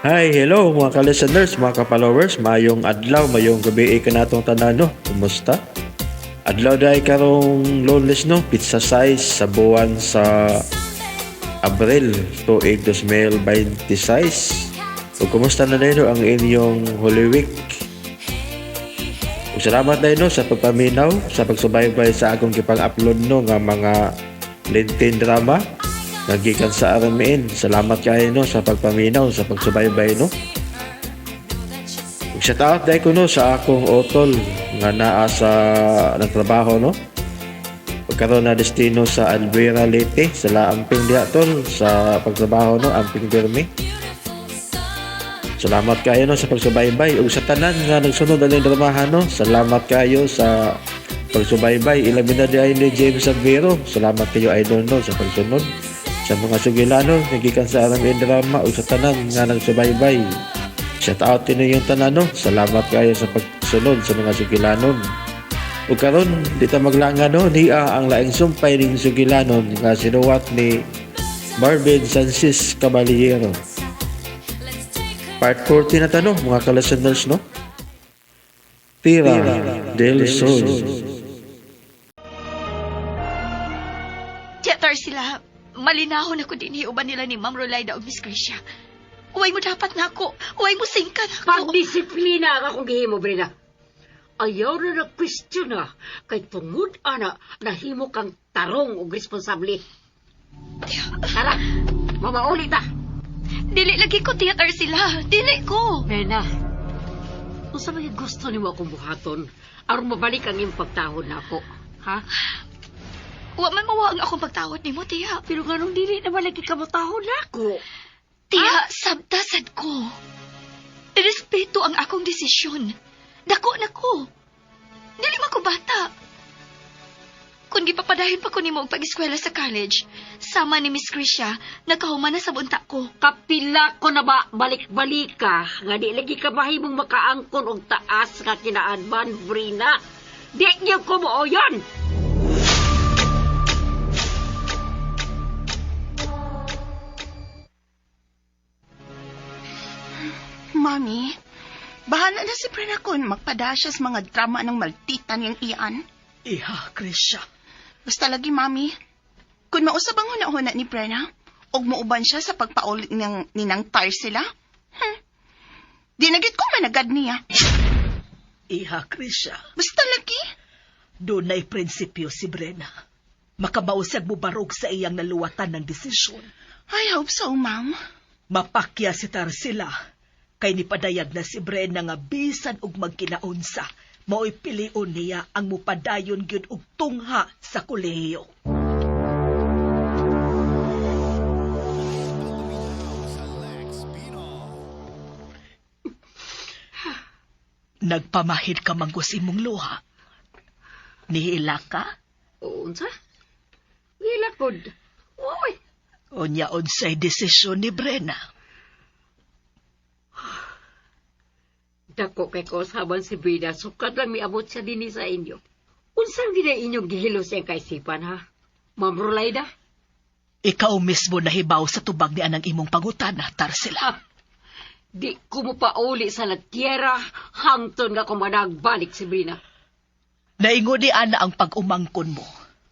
Hi, hello mga ka-listeners, mga ka-followers. Mayong adlaw, mayong gabi kanatong tanan, no. Kumusta? Adlaw dahil karong Lunes, no, pizza size sa buwan sa Abril tuig 2026. Ug kumusta na ninyo ang inyong Holy Week? Ug salamat na no sa pagpaminaw, sa pagsubaybay sa akong gipang-upload, no, nga mga Lenten drama nga gikan sa RMN. Salamat kayo, no, sa pagpaminaw, sa pagsubaybay, no. Ug shout out dahil ko, no, sa akong utol nga naa sa nagtrabaho, no. Ug karon na destino sa Albuera, Leyte, sa Laamping diha, tol, sa pagtrabaho, no, amping pirmi. Salamat kayo, no, sa pagsubaybay ug sa tanan nga nagsunod aning dramahan, no. Salamat kayo sa pagsubaybay, ilabi na diay ni James Avero. Salamat kayo, idol, no, sa pagsunod sa mga sugilano nagikan sa RMN drama ug sa tanan nga nagsubaybay. Shout out din yung tanan, no. Salamat kayo sa pagsunod sa mga sugilanon. Ug karon di ta maglanga, no, niya ang laing sumpay ning sugilanon nga sinuwat ni Marvin Sanchez Caballero. Part 40 na ta, no, mga ka-listeners, no. Tira del Sol. Theater sila. Malinahon ako din uban nila ni Ma'am Rolaida o Miss Gracia. Uway mo dapat na ako. Uway mo singka na ako. Pagdisiplina ang akong gihimo, Brina. Ayaw na na-question na kay tungod ana nahimo kang tarong og responsable. Tara, mamauli ta. Dili lagi ko theater sila. Dili ko. Brina, unsa may gusto nimo akong buhaton aron mabalik ang imong pagtahod na ako? Ha? Wa man mawa ang akong pagtawad nimo, tiya. Pero nganong dili naman lagi ka motahod na ako? Tiya, sabtasad ko. Respeto ang akong desisyon. Dako na ko. Dili man ko bata. Kung gipapadayon pa ko nimo og pag-eskwela sa college, sama ni Miss Krisha, nakahuman na sa bunta ko. Kapila ko na ba balik-balik ka nga di lagi ka mahimong makaangkon og taas nga kinaadman, Brina. Di niyo ko mooyon! Mami, bahala na si Prena kung magpada siya sa mga drama ng maltita niyang iyan. Iha, Krisha. Basta lagi, Mami. Kung mausab ang huna-huna ni Prena, og muuban siya sa pagpaulit ng ninang Tarsila, di na gyud ko managad niya. Iha, Krisha. Basta lagi. Dunay prinsipyo si Brena. Makabausag mo barog sa iyang naluwatan ng desisyon. I hope so, Ma'am. Mapakya si Tarsila. Kay nipadayag na si Brena nga bisan og magkinaunsa, mao'y pilion niya ang mupadayon gyud og tungha sa kolehiyo. Nagpamahid ka manggos imong luha. Nihila ka? Unsa? Gilakod. Uy, Unya unsay desisyon ni Brena. Dako kay kausaban si Brina, sukad lang miabot siya dinhi sa inyo. Unsang di na inyong gihilo sa iyang kaisipan, ha? Ma'am Rolaida? Ikaw mismo nahibaw sa tubag ni anang imong pangutana, Tarsila. Ha? Di ko mo pauli sa la tierra hangton nga kumanagbalik si Brina. Naingon ni ana ang pag-umangkon mo.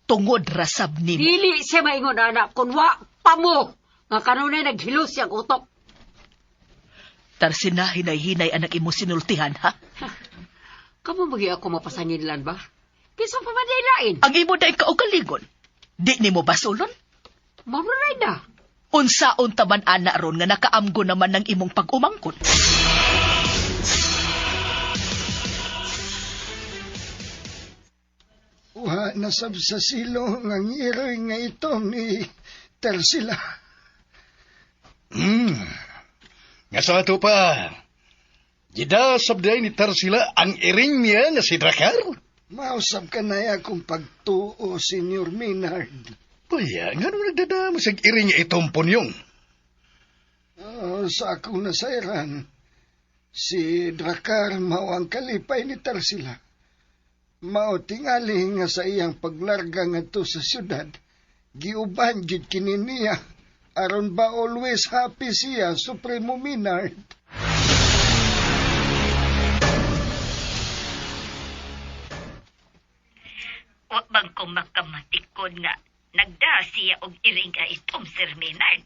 Tungod rasab nimo. Dili siya maingon, ana, kun wa pa mo nga kanunay naghilo siyang utok. Tarsina, hinay-hinay anak imong sinultihan, ha? Kamo magi ako mapasanginlan ba? Kinsa pa man lain? Ang imo dahil kaugalingon. Di nimo basulon? Ma'am Rolaida, Unsaon taman ana ron nga nakaamgo naman ng imong pag-umangkon. Wa nasab sa silong ang iroy nga ito ni Tersila. Nga sa ato pa. Gida sabday ni Tarsila ang iring niya nga si Drakar. Mausab ka na akong pagtuo, Senyor Maynard. Kuya, nga nung nagdadamo sa iring niya itong punyong. Oh, sa akong nasayran, si Drakar mao ang kalipay ni Tarsila. Mao tingali nga sa iyang paglarga ngadto sa syudad, giuban gid kini niya Aron ba always happy siya, Supremo Minard? Wa bang ko makamatikod nga nagda siya og iring ka itom, Sir Maynard.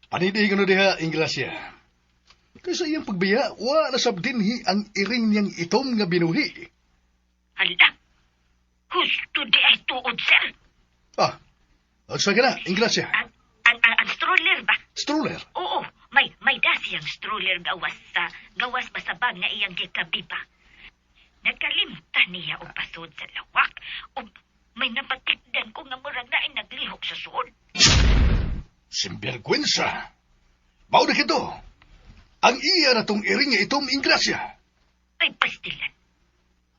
Anidi ko na diha, Ingrasya. Kaysa iyang pagbiya, wa na sab dinhi ang iring niyang itom nga binuhi. Hala, husto di ay tuod, sir. Ah, sa ka na, Ingrasya. Ang stroller ba? Stroller. Oo, may da siyang stroller gawas sa gawas ba sa bag nga iyang gikabi ba. Nakalimtan niya og pasod sa lawak ug may napatikdan ko nga murag na ay naglihok sa suod. Simbergwensa. Mao na kito. Ang iya na tong iring nga itom, Ingrasya. Ay pastilan.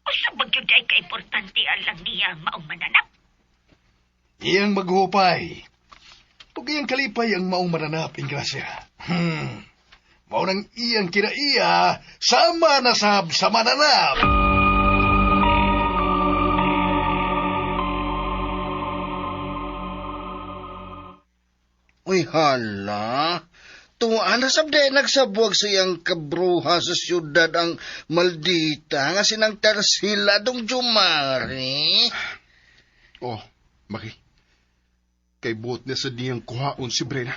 Usa ba gyud ay kaimportante alang niya ang maong mananap? Iyang maghupay. Ug iyang kalipay ang maong mananap, Ingrasya. Mao nang iyang kinaiya, sama na sab sa mananap. Uy, hala. Tuwa na sabde nagsabuag sa iyang kabruha sa siyudad ang maldita nga sinang Tarsila dong Jumari. Oh, Maki. Kay buot niya sa diyang kuhaon si Brena.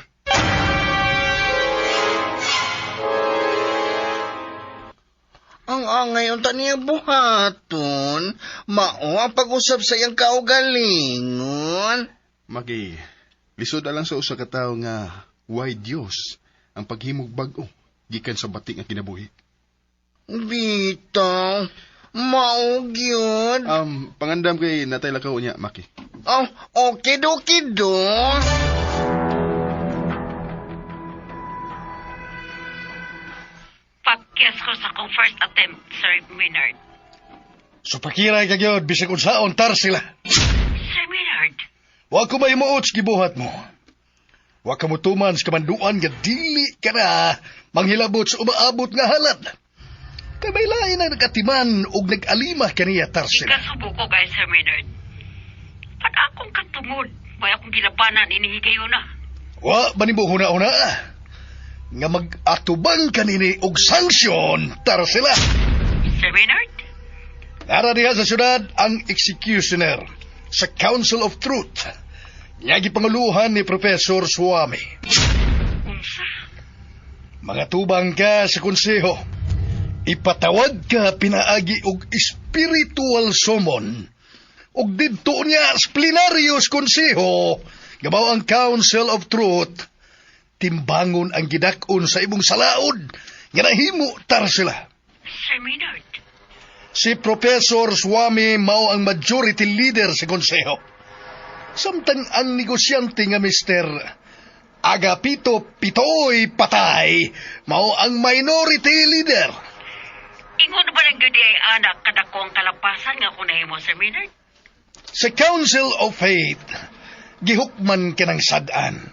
Ang angay unta niya buhaton, mao ang pag-usap sa iyang kaugalingon. Maki, lisod alang sa usa ka tawo nga way Dios ang paghimog bag-o gikan sa bati nga kinabuhi. Bitaw, mao gyud. Pangandam kay natay lakaw niya, Maki. Oh, okay doki do. Pakyas ko sa akong first attempt, Sir Maynard. Supakiray ka gyud bisag unsaon Tarsila. Sir Maynard, Wa ko mahimuot sa gibuhat mo. Wa ka motuman sa kamanduan nga dili ka na manghilabot sa umaabot nga halat. Kay may lain ang nagatiman og nag-alima kaniya Tarsila. ikasubo ko kay Sir Maynard. Pag akong katungod, may akong gilabanan inihigayon na. Wa ba nimo huna-huna nga mag-atubang kanini og sanksyon Tarsila. Sir Maynard? Nara diha sa syudad ang executioner sa Council of Truth. Nga gipanguluhan ni Professor Suami. Unsa? Mga tubang ka sa konseho. Ipatawag ka pinaagi og spiritual summon. Og didto niya sa plenaryo sa konseho, gabaw ang Council of Truth, timbangon ang gidak-on sa imong salaod, nga nahimo Tarsila. Sir Maynard? Si Professor Swami mao ang majority leader sa konseho. Samtang ang negosyante nga Mr. Agapito Pitoy Patay mao ang minority leader. Ingon ba ng gyud ay anak kadako ang kalapasan nga ako nahimo, Sir Maynard? Sa Council of Faith, gihukman kinang sad-an.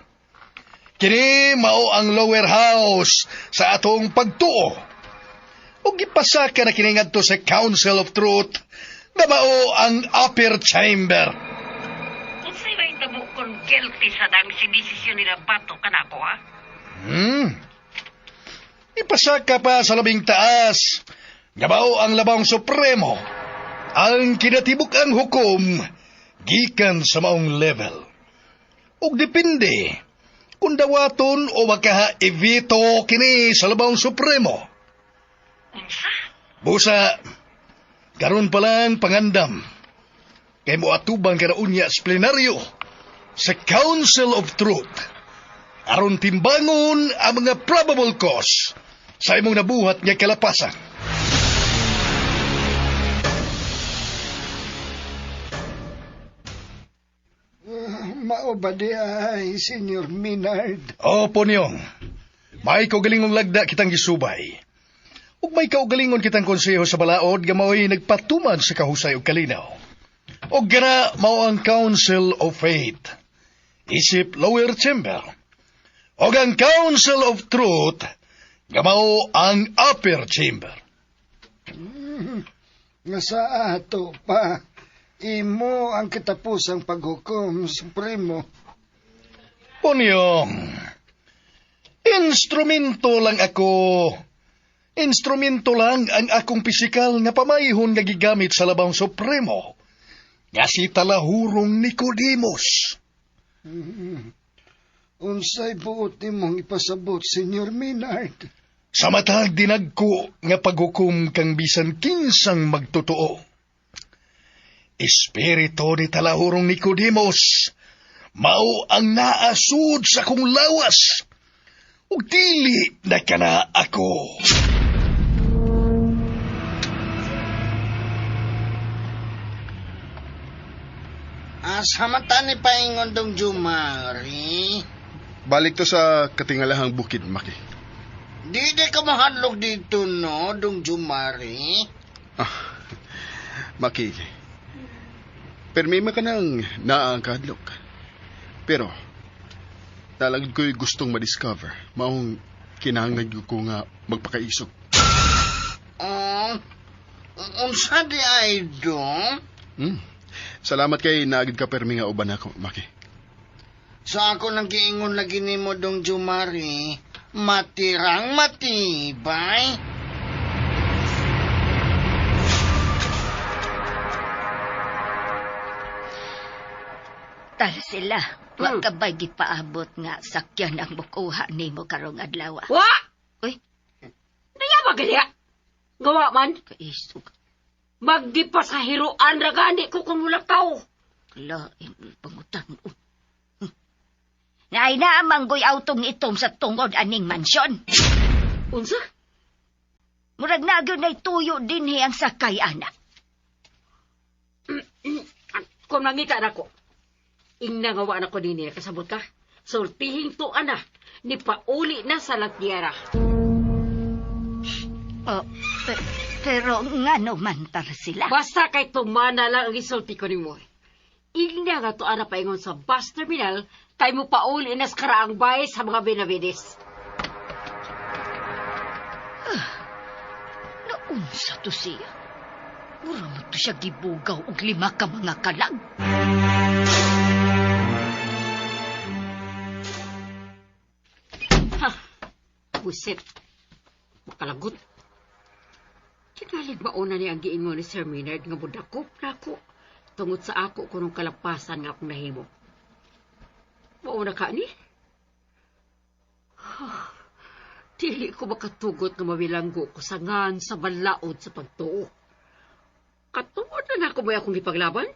Kini mao ang lower house sa atong pagtuo. Ug gipasaka na kini ngadto sa Council of Truth na mao ang upper chamber. Unsay may tabo kung guilty sa dang sinisisyon nila bato kanako, ha? Ipasaka pa sa labing taas. Gabaw ang labang supremo. Ang kinatibuk ang hukom gikan sa maong level. Ug depende kung dawaton o makaha i-veto kini sa labang supremo. Unsa? Busa, karon pa lang pangandam. Kay moatubang kanaunya sa plenaryo sa Council of Truth. Aron timbangon ang mga probable cause sa imong nabuhat nga kalapasan. Mao ba di ay, Senyor Minard? Opo niyong, may kaugalingong lagda kitang gisubay. Ug may kaugalingon kitang konseho sa balaod nga mao'y nagpatuman sa kahusay ug kalinaw. Ug gana mao ang Council of Faith. Isip lower chamber. Ug ang Council of Truth nga mao ang upper chamber. Nga sa ato pa, imo ang katapusang paghukom, Supremo. Ponyong, Instrumento lang ako. Instrumento lang ang akong pisikal nga pamayhon nga gigamit sa Labang Supremo. Nga si Talahurong Nicodemus. Unsay buot nimong ipasabot, Senyor Maynard? Sa matag dinagko nga paghukom kang bisan kinsang magtotoo. Espiritu ni Talahurong Nicodemus, mao ang naasud sa kong lawas. Ug dili na kana ako. Asa man ta ni paingon dong Jumari? Balik to sa katingalahang bukid, Maki. Di di ka mahadlok dito, no, dong Jumari? Ah, Maki, permi man ka nang naa ang kahadlok. Pero, talagid ko'y gustong madiscover. Maong kinahanglan ko nga magpakaisog. Oh, unsa di ay dong? Hmm. Salamat kay naagid ka permi nga uban ako, Maki. Sa ako nang giingon lagi nimo dong Jumari, matirang matibay. Tarsila, wa ka ba'y gipaabot nga sakyan ang mukuha nimo karong adlaw? Wa! Uy. Naya ba gali? Gawa man. Kaisog. Magdipasahiruan ra gani ko kung mulakaw. Lain pangutan. Nay na manggoy autong itom sa tungod aning mansyon. Unsa? Murag na gyud nay tuyo dinhi ang sakay ana. Kung mangita nako. Ingna nga wa na ko dinhi kasabot ka. Sultihing to ana ni pauli na sa latiyara. Oh, pero ngano man Tarsila? Basta kay tumana lang ang isulti ko nimo. Ingna nga to ana paingon sa bus terminal kay mo pauli na sa karaang bahay sa mga Benavides. Naunsa to siya? Mura mo to siya gibugaw og 5 ka mga kalag. Ha, buset. Makalagot. Tinalig mauna ni ang giingon ni Sir Maynard nga mudakop na ako tungod sa ako kunong kalapasan nga akong nahimo. Mauna ka ni? Dili ko makatugot nga mabilanggo ko sa ngan sa balaod sa pagtuo. Katuod na nako mo'y akong gipaglaban?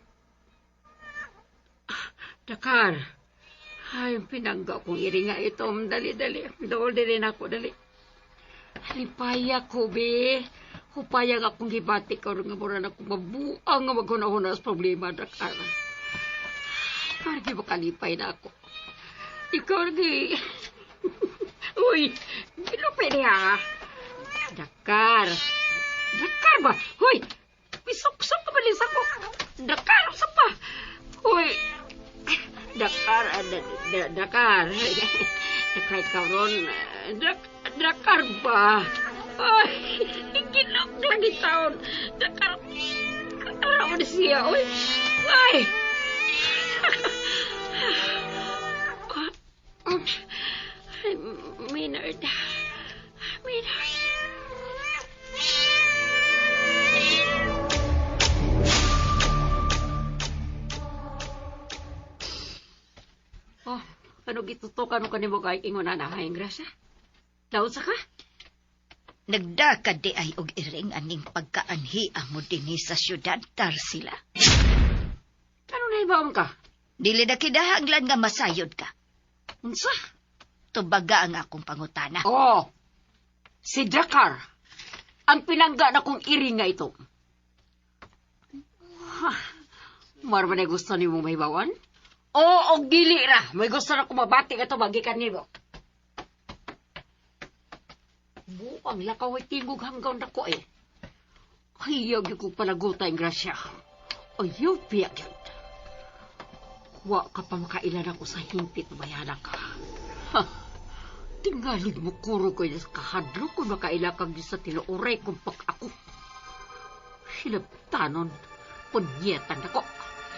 Dakar. Ay, pinangga kong iringa ito. Dali, dali. Dool, dali na ako, dali. Lipaya ko, be. Hupaya nga akong gibati ka nga mura na akong mabuang nga maghuna-huna sa problema, Dakar. Ikaw lagi makalipay na ako. Ikaw lagi. Uy, gilupi niya. Dakar. Dakar ba? Uy, isok-sok ka ba din sa ko? Dakar, sa pa. Uy, Dakar, Dakar. Dakar ikaw ron. Dakar ba? Ay, ginok lagi taon. Dakar. Dakar ako siya. Uy, ay. Maynard. Maynard. Oh, ano gitutukan mo kanimo kay ingon na nahay, Grasya? Daon sa ka? Nagdaka di ay og iring aning pagkaanhi mo dinhi sa siyudad, Tarsila. Ano na ibaon ka? Dili na kinahanglan nga masayod ka. Unsa? Tubaga ang akong pangutana. Oh, si Dakar. Ang pinangga na kong iring nga ito. Mara ba na gusto ni mo may bawan? Oo, og dili ra. May gusto na kumabati ka ito, magikan nimo. Buang lakaw ay tingog hanggang nako eh. Ayaw yung kong palaguta ang grasya. Ayaw, piyak yun. Wa ka pa makailan ako sa himpit, bayana ka. Ha, tingalig mo kuro ko sa kahadlo kung makaila kang sa tinuuray kung pag ako. Hilabtanon, punyetan ako.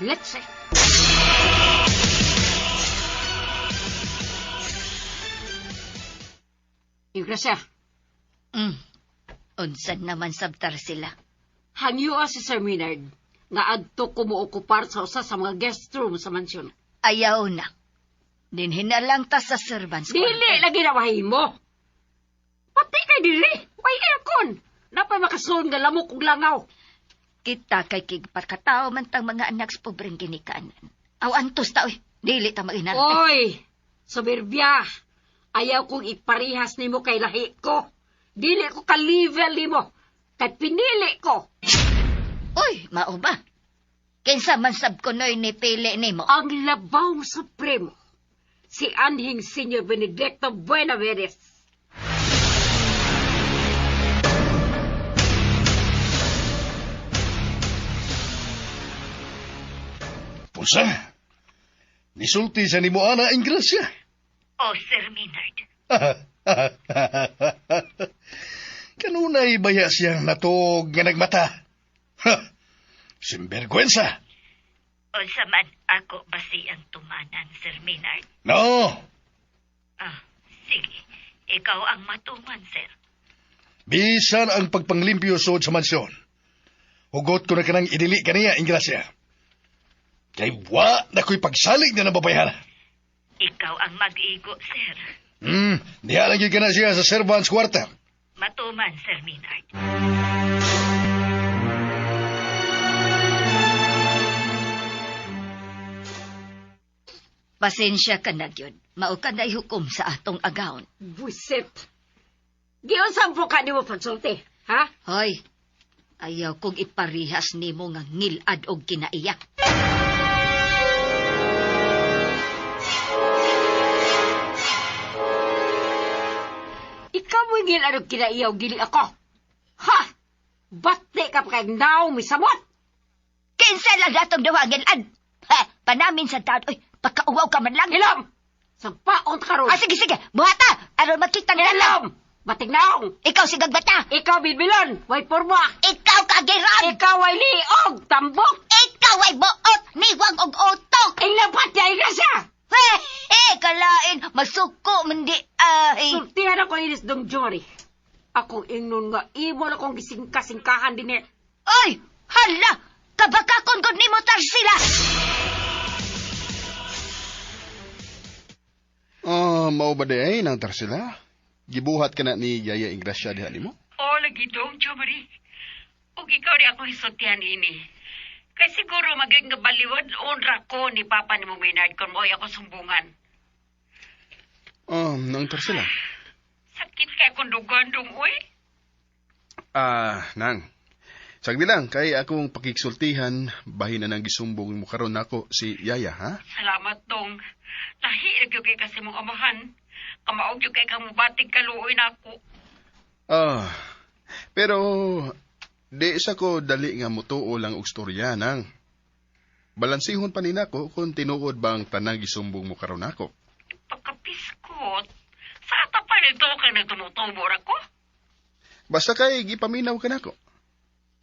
Let's say. Iglesia, Unsan naman sabtar sila. hangyoa si Sir Maynard nga adto ko mookupar sa usa sa mga guest room sa mansyon. Ayaw na. Dinhin na lang ta sa servants Dili lagi na mahimo. Pati kay dili, way aircon. Napay makasulon nga lamok ug langaw. Kita kay kigpakatao man tang mga anak sa pobreng ginikanan. Aw antos ta oy, dili ta maginarte. Oy, soberbya. Ayaw kong iparihas nimo kay lahi ko. Dili ko ka-level nimo. Kay pinili ko Uy, mao ba? Kinsa man sab kunoy ni pili nimo? ang labaw supremo. Si Anhing Senior Benedicto Buenaventura. Pusa! Nisulti sa nimo ana Ingrasya. Oh, Sir Maynard. Kanunay baya siyang natog nga nagmata. Ha! Simbergwensa! Unsa man ako basi ang tumanan, Sir Maynard? No! Ah, sige. Ikaw ang matuman, sir. Bisan ang pagpanglimpyo sud sa mansyon. Hugot ko na kanang idili kaniya, Ingrasya. Kay wa na ko'y pagsalig na nababayhana. Ikaw ang mag-igo, sir. Diha lang gyud ka na siya sa servants quarter. Matuman, Sir Maynard. Pasensya ka na, gyud. Mao ka na'y hukom sa atong agawon. Buset. Giunsa po ka nimo pagsulti, ha? Hoy, ayaw kong iparihas nimo nga ngilad og kinaiya. Ikaw mo ngil anong kinaiyaw gili ako. Ha! Bate ka pa kay naong misamot. Kinsa lang atong duha ngilad? Ha, panamin sa taon. Uy, pagkauwaw ka man lang. Ilom! Sampaon ka ron. Ah, sige, sige. Buhata! Aron makita na lang. Ilom! Batignaong! Ikaw sigagbata. Ikaw bilbilon! Way porma! Ikaw kagiran. Ikaw ay liog! Tambok! Ikaw ay buot, niwang og utok. Ilang patya, Iglesia! Eh, eh, kalain, masuko man di ay. Sultihan ako inis dong Jory. Akong ingnon nga imo na kong gisingka-singkahan din eh. Oy, hala, kabakakon gud nimo Tarsila. Ah, mao ba di ay nang Tarsila? Gibuhat ka na ni Yaya Ingrasya diha nimo? O, lagi dong, Jomari. Ug ikaw rin ako hisultihan ini. Kay siguro maging nga baliwad onra ko ni Papa ni mo Maynard kung mo'y ako sumbungan. Ah, nang Tarsila. Sakit kay akong dugan dong, uy. Ah, nang. Sagdi lang kay akong pakiksultihan bahin na nang gisumbong mo karon nako si Yaya, ha? Salamat, dong. Lahi ra gyud kay kasi mong amahan. Kamaog gyud kay kang mubatig kaluoy nako. Ah, pero di sa ko dali nga mutuo lang og storya nang. Balansihon pa ni nako kung tinuod ba ang tanang gisumbong mo karon nako. Pagkapiskot. Sa ata pa nito kay nagtumutubo ra ko. Basta kay gipaminaw ka nako.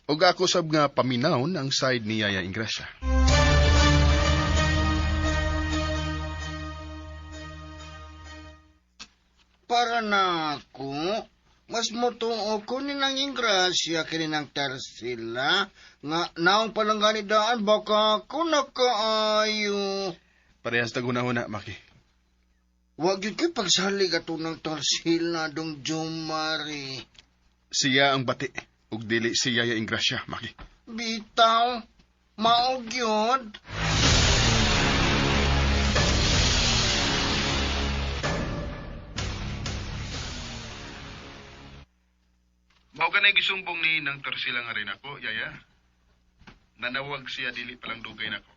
Og ako sab nga paminawon ang side ni Yaya Ingrasya. Para na ako, mas mutuo ko ni nang Ingrasya kini nang Tarsila. Nga naong palangganidaan baka ako nakaayo. Parehas tag hunahuna, Maki. Wag yun kay pagsalig ato ng Tarsila dong Jomari. Siya ang bati ug dili si Yaya Ingrasya, Maki. Bitaw, maog yun. Mao ka na gisumbong ni nang Tarsila nga rin ako, Yaya. Nanawag siya dili palang dugay nako.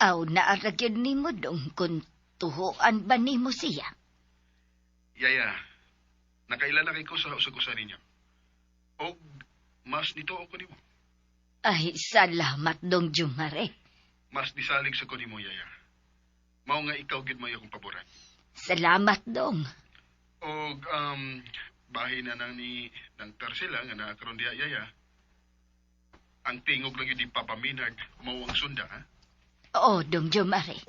Aw, naara gyud nimo dong kung tuhuan ba nimo siya. Yaya, nakaila na kay ko sa usag-usa ninyo. Og mas nito ako nimo. Ay, salamat dong Jumare. Mas disalig sa ko nimo, Yaya. Mao nga ikaw gid may akong paboran. Salamat dong. Og bahin na nang ni nang Tarsila nga naa karon diha, Yaya. Ang tingog lang yun ni Papa Minard, mao ang sunda, ha? Oo, dong Jumare.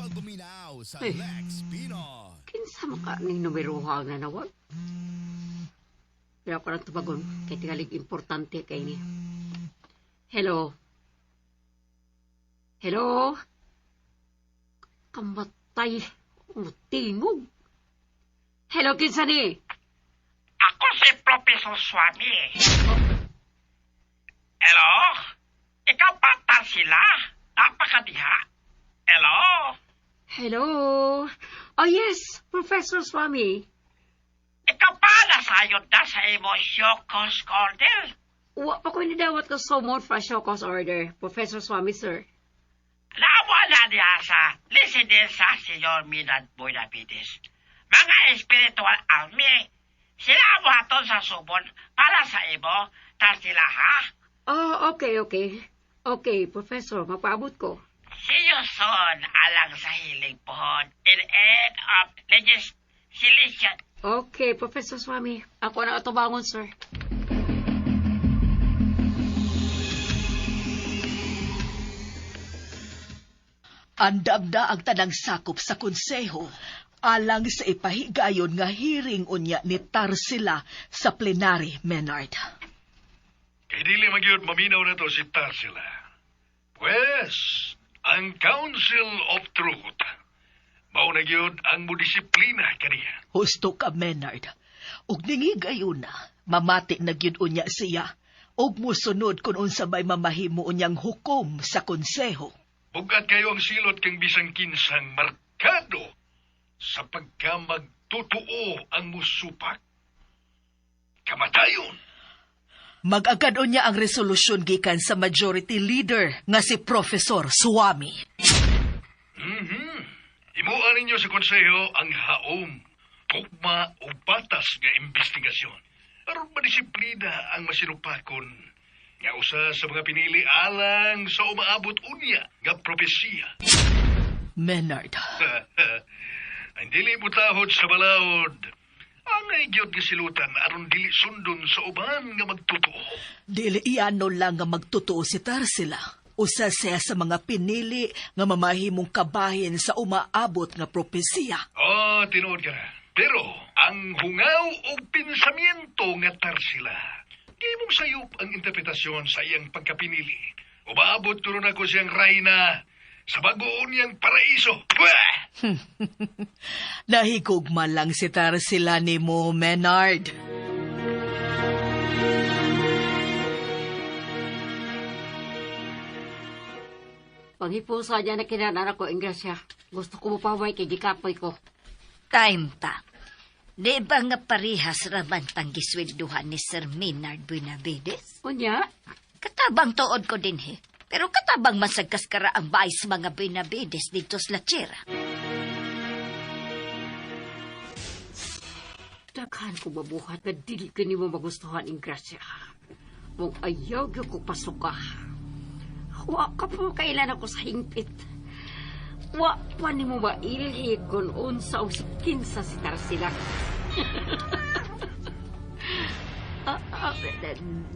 Eh, kinsa man ka ning numeroha ang nanawag? Pero ako lang tubagon, kay tingalig importante kay ni. Hello? Hello? Kamatay. Tingog. Hello, kinsa ni? Ako si Professor Swami. Hello? Ikaw ba, Tarsila? Napakadiha. Hello? Hello? Oh, yes, Professor Swami. Ikaw ba nasayod na sa imo Shokos Order? Wa pa ko nidawat ko summon for a show cause order, Professor Swami, sir. Nawala niya sa residensya Senyor Milan Buenavides. Mga spiritual army. Sila abuhaton sa subon para sa imo, Tarsila, ha? Oh, okay, okay. Okay, Professor, mapaabot ko. See you soon, alang sa hiling pohon, in aid of legislation. Okay, Professor Swami. Ako na atubangon, sir. Andam na ang tanang sakop sa konseho alang sa ipahigayon nga hearing unya ni Tarsila sa plenary, Menard. Kay dili magyud maminaw na to si Tarsila. Pues, ang Council of Truth, mao na gyud ang modisiplina kaniya. Husto ka, Menard. Ug ningigayon na, mamati na gyud unya siya ug musunod kung unsa may mamahimo unyang hukom sa konseho. Bugat kayo ang silot kang bisang kinsang markado sa pagkamagtotoo ang musupak. Kamatayon! Mag-agad unya ang resolusyon gikan sa majority leader nga si Professor Swami. Imuha ninyo sa konseho ang haom, tukma o batas nga investigasyon. Aron madisiplina ang masinupakon nga usa sa mga pinili alang sa umaabot unya nga propesiya. Menard, Ang dili mutahod sa balaod, ang gyud nga silutan aron dili sundon sa uban nga magtotoo. Dili iyano lang nga magtotoo si Tarsila. Usa siya sa mga pinili nga mamahimong kabahin sa umaabot nga propesiya. Oh, tinuod ka na. Pero ang hungaw o pensamiento nga Tarsila, gimong sayop ang interpretasyon sa iyang pagkapinili. Umaabot turon ako siyang rayna sa bagoon niyang paraiso. Pwah! Nahigugma lang si Tarsila ni mo, Menard. Panghipusa niya na kinananak ko, Ingrasya. Gusto ko mapaway kay gikapoy ko. Time ta. Di ba nga parehas raman tang giswelduhan ni Sir Maynard Buenavides? Unya? Katabang tuod ko din he. Pero katabang masagkaskara ang bahay sa mga Buenavides dito sa Lachera. Daghan ko mabuhat na dili ka nimo magustuhan, Ingrasya. Mong ayaw gyud ko pasuka. Wa ka po kailan ako sa hingpit. Wa pa nimo mailhi kung unsa o si kinsa si Tarsila.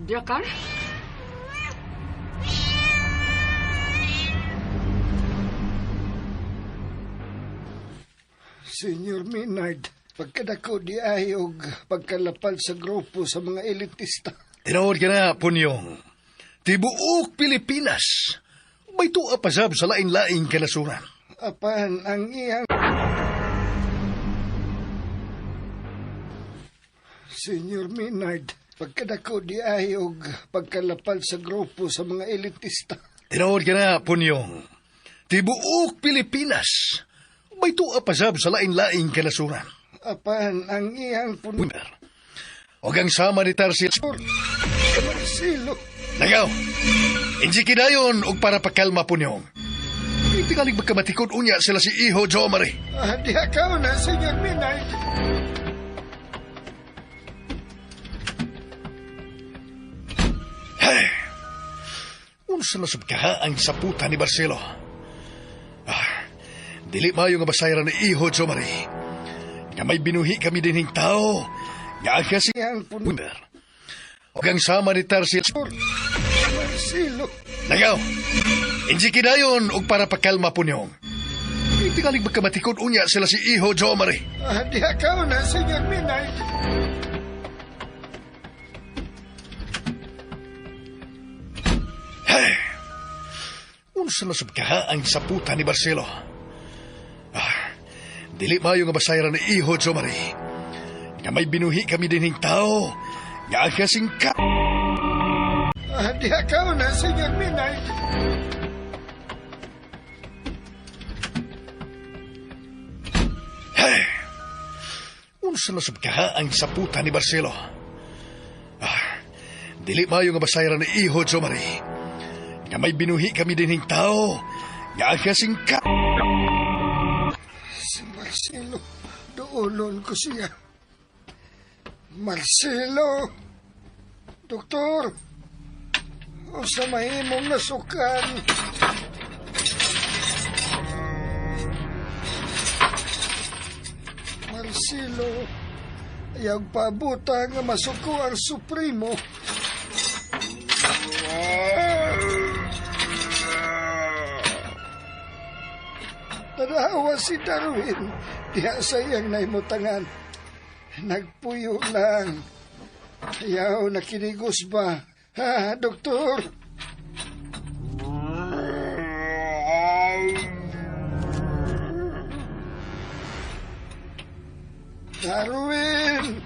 Drakar? Senyor Maynard, pagkadako di ay og pagkalapal sa grupo sa mga elitista. Tinuod ka na, Punyong. Tibuok Pilipinas. May tuwa pasab sa lain-laing kalasuran. Apan ang iyang Senyor Maynard, pagkadako di ay og pagkalapal sa grupo sa mga elitista. Tinuod ka na, Punyong. Tibuok Pilipinas. May tuwa pasab sa lain-laing kalasuran. Apan ang iyang puno Og ang sama ni Tarsil. Marcelo. Nagaw, inji kinayon og para pakalma, Punyong. Tingalig magkamatikod unya sila si Iho Jomari. Ah, diha ka na, Senyor Maynard. Unsa na sab kaha ang saputan ni Marcelo? Ah, dili maayo nga basayran ni Iho Jomari. Nga may binuhi kami dinhing tao. Nga ang kasi Iyang puno Og ang sama ni Tarsil. Marcelo. Nagaw, inji kinayon og para pakalma, Punyong. Tingalig magkamatikod unya sila si Iho Jomari. Diha ka na, Senyor Minard. Hey! Unsa na sub kaha ang saputan ni Marcelo? Dili maayo nga basayran ni Iho Jomari. Nga may binuhi kami dinhing tao. Nga ang kasingka. Diha ka na, Senyor Minard. Hey! Unsa na sub kaha ang saputan ni Marcelo? Dili maayo nga basayran ni Iho Jomari. Nga may binuhi kami dinhing tao. Nga ang kasingka. Si Marcelo, duolon ko siya. Marcelo! Doktor! Unsa mahimong nasukan? Marcelo, ayaw pabuta nga masuko ang Supremo. Tanawa si Darwin, diha sa iyang naimutangan. Nagpuyo lang. Ayaw nakinigos ba? Ha, doktor? Darwin!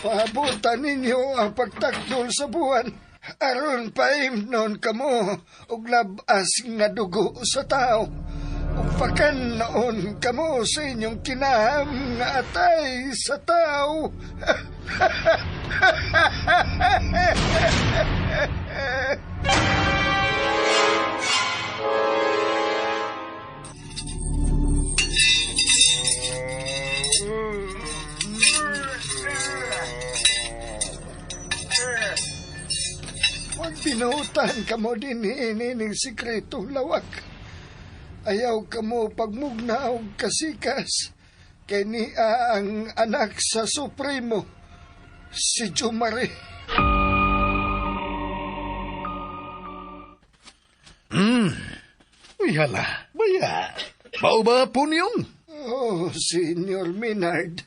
Paabutan ninyo ang pagtakdol sa buwan. Aron paimnon kamo og labas nga dugo sa tao. Ug pakan-on kamo sa inyong kinaham nga atay sa tao. Huwag binutan kamo din ning sikretong lawak. Ayaw kamo pagmugna og kasikas kay niya ang anak sa Supremo, si Jomari. Uy, hala. Baya. Mao ba po niyong? Oh, Senyor Minard.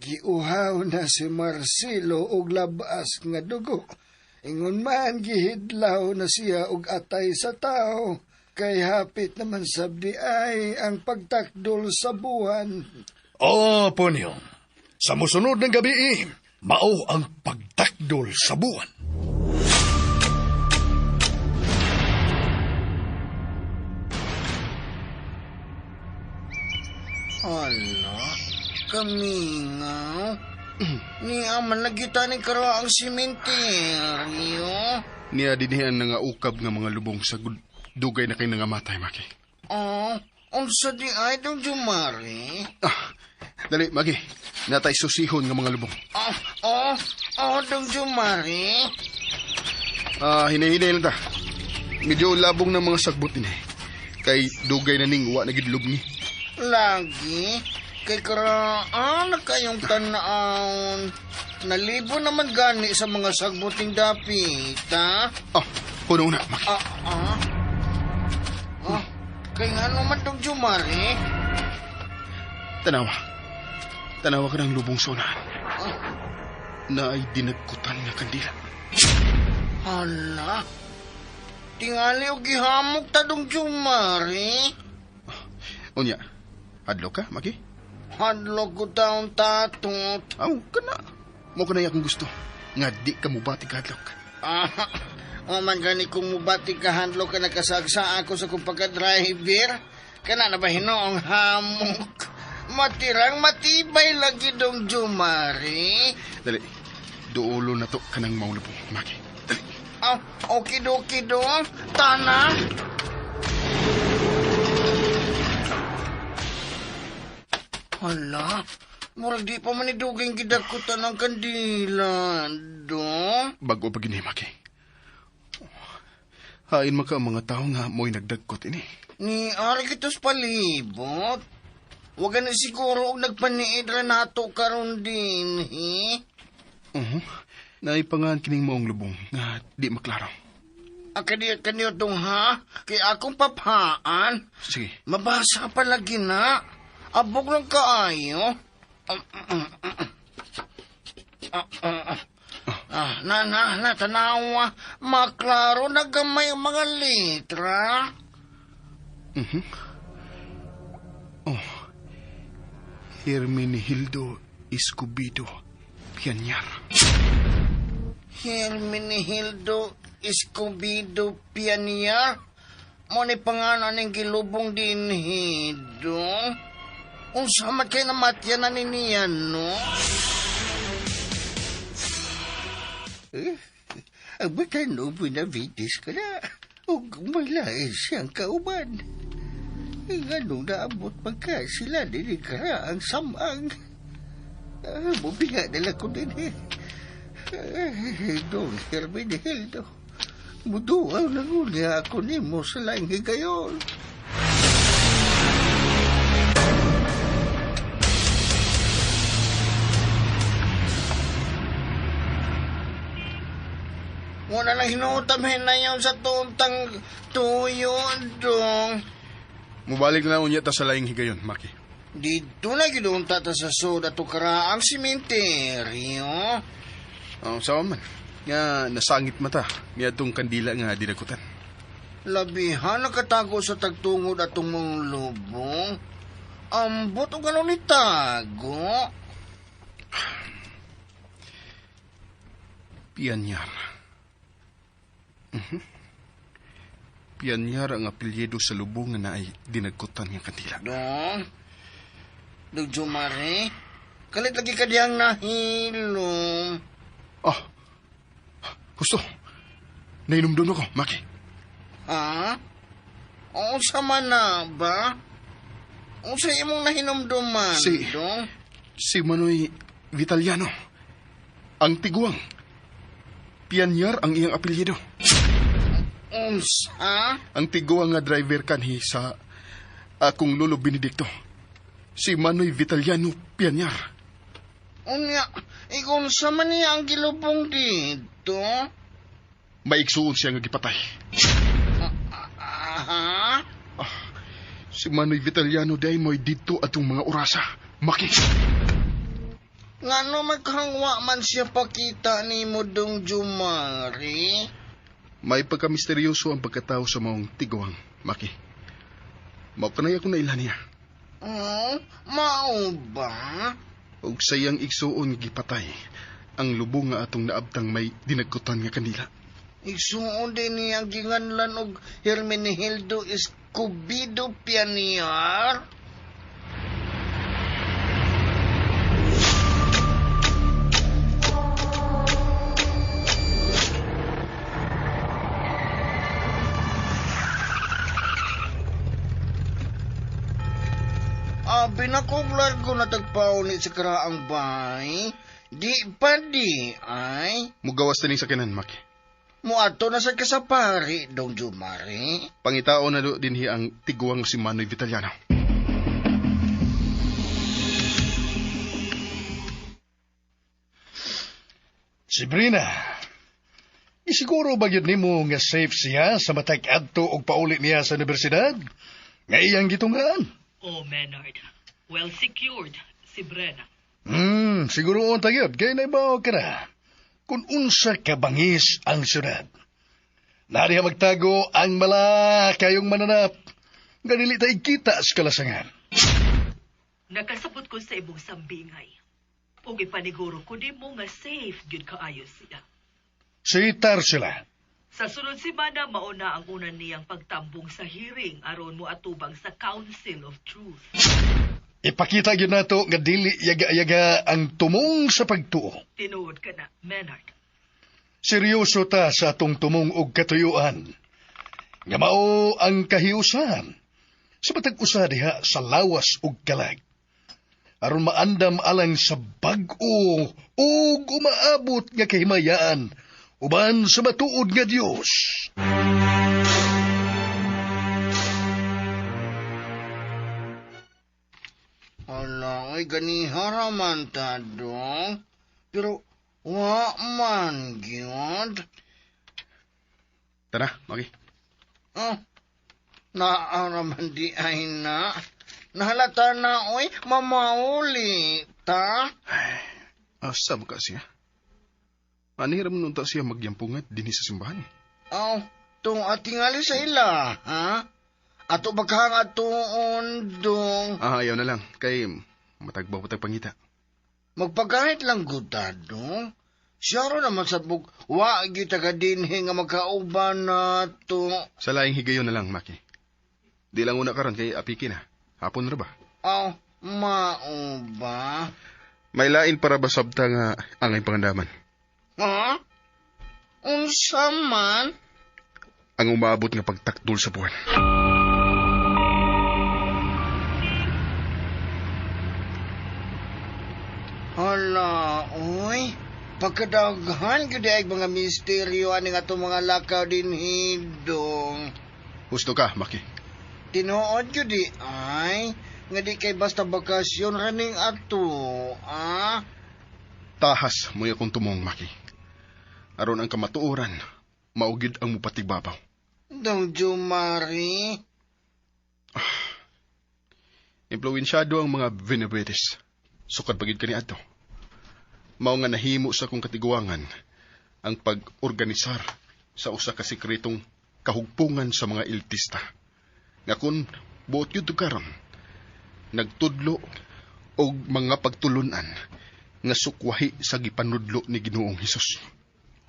Giuhaw na si Marcelo og labas nga dugo. Ingon man gihidlaw na siya og atay sa tao. Kay hapit naman sabdi ay ang pagtakdol sa buwan. Oh, Punyong. Sa musunod ng gabi, mao ang pagtakdol sa buwan. Ala, kamingaw. Niya man lagi ni karo ang simenteryo. Niya dinhian nga ukab nga mga lubong sa dugay na kay nangamatay, Maki. Oh, unsa di ay dong Jumari? Dali, Maki. Natay susihon nga mga lubong. Oh, dong Jumari. Hinay-hinay lang ta. Medyo labong ng mga sagbot ini. Kay dugay na ning wa na gid lubngi. Lagi. Kay karaan na kayong tanaon. Nalibo naman gani sa mga sagbuting dapit, ha? Oh, puno na, Maki. Kay nga naman dong Jumari? Tanawa. Tanawa ka ng lubong sa unahan. Na ay dinagkutan nga kandila. Hala. Tingali o gihamok ta dong Jumari. Unya, hadlo ka, Maki? Hadlo ko taong tatot. Aw, kana. Mo ka na akong gusto. Nga di ka mubati ka hadlok. O man gani kung mubati ka handlo ka nakasagsa ako sa kong pagka-driver. Kana na ba hinoong hamok? Matirang matibay lagi dong Jumari. Dali, duulo na to kanang maulubong, Maki. Dali. Ah, okidoki dong. Tana. Hala, murag di pa man iduging gidakutan ng kandila, dong. Bago pa gini, Maki. Hain maka ang mga tao nga mo'y nagdagkot ini. Ni ari kitos palibot. Wag na siguro og nagpaniid ra nato karon din, he? Naipangan kining maong lubong nga di maklaro. Kaniyo dong ha? Kay akong papaan. Sige. Mabasa pa lagi na. Abog lang kaayo. Na, tanawa. Maklaro na gamay ang mga litra. Mhm. Oh. Hermenegildo Escobedo Pianyar. Hermenegildo Escobedo Pianyar? Mo ni pangalan ning gilubong dinhi, dong. Unsa man kay namatyan na ni niya, no? Ang Buenavides ka na. Ug may lain siyang kauban. Nganong naabot pagka sila dinikara ang samang. Mubiga nila ko din eh. Dong Hermenegildo, muduaw na ngunya ako nimo sa laing higayon. Wala lang hinutamhin na yun sa tuntang tuyo, dong. Mubalik na unya ta sa laing higayon, Maki. Dito na gidunta ta sa sud ato karaang simenteryo. Oh, sawa man. Nga nasangit mata niadtong kandila nga dinakutan. Labihan nakatago sa tagtungod atong mong lubong. Ambot og ano ni tago. Pianyar. Mhm. Pianyar ang apelyido sa lubong nga naay dinagkutan nga kandila. Dong. Dong Jumare, kalit lagi ka diyang nahilom. Oh, gusto. Nainumdum ako, Maki. Ha? Unsa man na ba? Unsa imong nahinumduman, dong? Si Manoy Vitaliano. Ang tiguang. Pianyar ang iyang apelyido. Unsa? Ang tiguang nga driver kanhi sa akong lolo Benedicto. Si Manoy Vitaliano Pianyar. Unya, ikunsa man niya ang gilubong dito? Maigsuon siya nga gipatay. Aha? Si Manoy Vitaliano day mo'y dito atong mga orasa. Maki. Ngano magkangwa man siya pakita ni mo dong Jumari? May pagkamisteryoso ang pagkatao sa maong tiguang, Maki. Mao kanay ako naila niya. Oh, mao ba? Og sayang igsuon gipatay ang lubong nga atong naabtang may dinagkutan nga kandila. Igsuon din niya ang ginganlan og Hermenegildo Escobedo Pianiar? Abi na kong largo na tagpauli sa karaang bahay. Di pa di, ay. Mugawas na ning sakinan, Maki. Muadto na sa kasapari, dong Jumari. Pangitao na do dinhi ang tiguang si Manoy Vitaliano. Si Brina, isiguro ba gyud nimo nga safe siya sa matag adto og pauli niya sa universidad? Nga iyang gitunghaan. Oh, Menard. Well secured, si Brenna. Siguro unta gyud kay naibaw ka na. Kung unsa ka bangis ang syudad. Nariha magtago ang malakayong mananap. Nga dili ta kita sa kalasangan. Nakasabot ko sa imong sambingay. Ug ipaniguro ko nimo nga safe gyud kaayo siya. Si Tarsila. Sa sunod semana mauna ang una niyang pagtambong sa hearing aron mo atubang sa Council of Truth. Ipakita gyud nato nga dili yaga-yaga ang tumong sa pagtuo. Tinuod ka na, Menard. Seryoso ta sa atong tumong og katuyuan. Nga mao ang kahiusan sa matag usa diha sa lawas ug kalag. Aron maandam alang sa bag-o ug umaabot nga kahimayaan uban sa matuod nga Dios. Hala, ay ganiha raman ta, dong. Pero, wa man, gyud. Tara, Maki. Oh, naaraman di ay na. Nahalata na, oy, mamauli, ta? Ay, asa ba ka siya? Aniram nun ta siya magyampungat din sa simbahan. Oh, tung atingali sa ila, ha? Ato bakang atuon dong. Ah, ayaw na lang. Kay matagbaw patag pangita. Magpagahit lang gutad, dong. Siya ro naman sa buk, wa gyud ka dinhi nga magkauban na to. Sa laing higayon na lang, Maki. Di lang una karon kay apiki na. Hapon ra ba? Aw, mao ba? May lain para ba sabta nga angay pangandaman? Ha? Unsa man? Ang umaabot nga pagtakdol sa buwan. Hala, oy. Pagkadaghan gyud ay mga misteryo ani nga atong mga lakaw dinhi dong. Husto ka, Maki. Tinuod gyud di ay nga di kay basta bakasyon raning ato, ah? Tahas mo akong tumong, Maki. Aron ang kamatuoran, maugid ang mupatigbabaw. Dong Jumari. Impluensyado ang mga Benavides. Sukad pagid kani adto. Mao nga nahimo sa akong katiguangan ang pag-organisar sa usa ka sekretong kahugpungan sa mga iltista. Nga kun buot yun karon, nagtudlo og mga pagtulunan nga sukwahi sa gipanudlo ni Ginoong Hesus.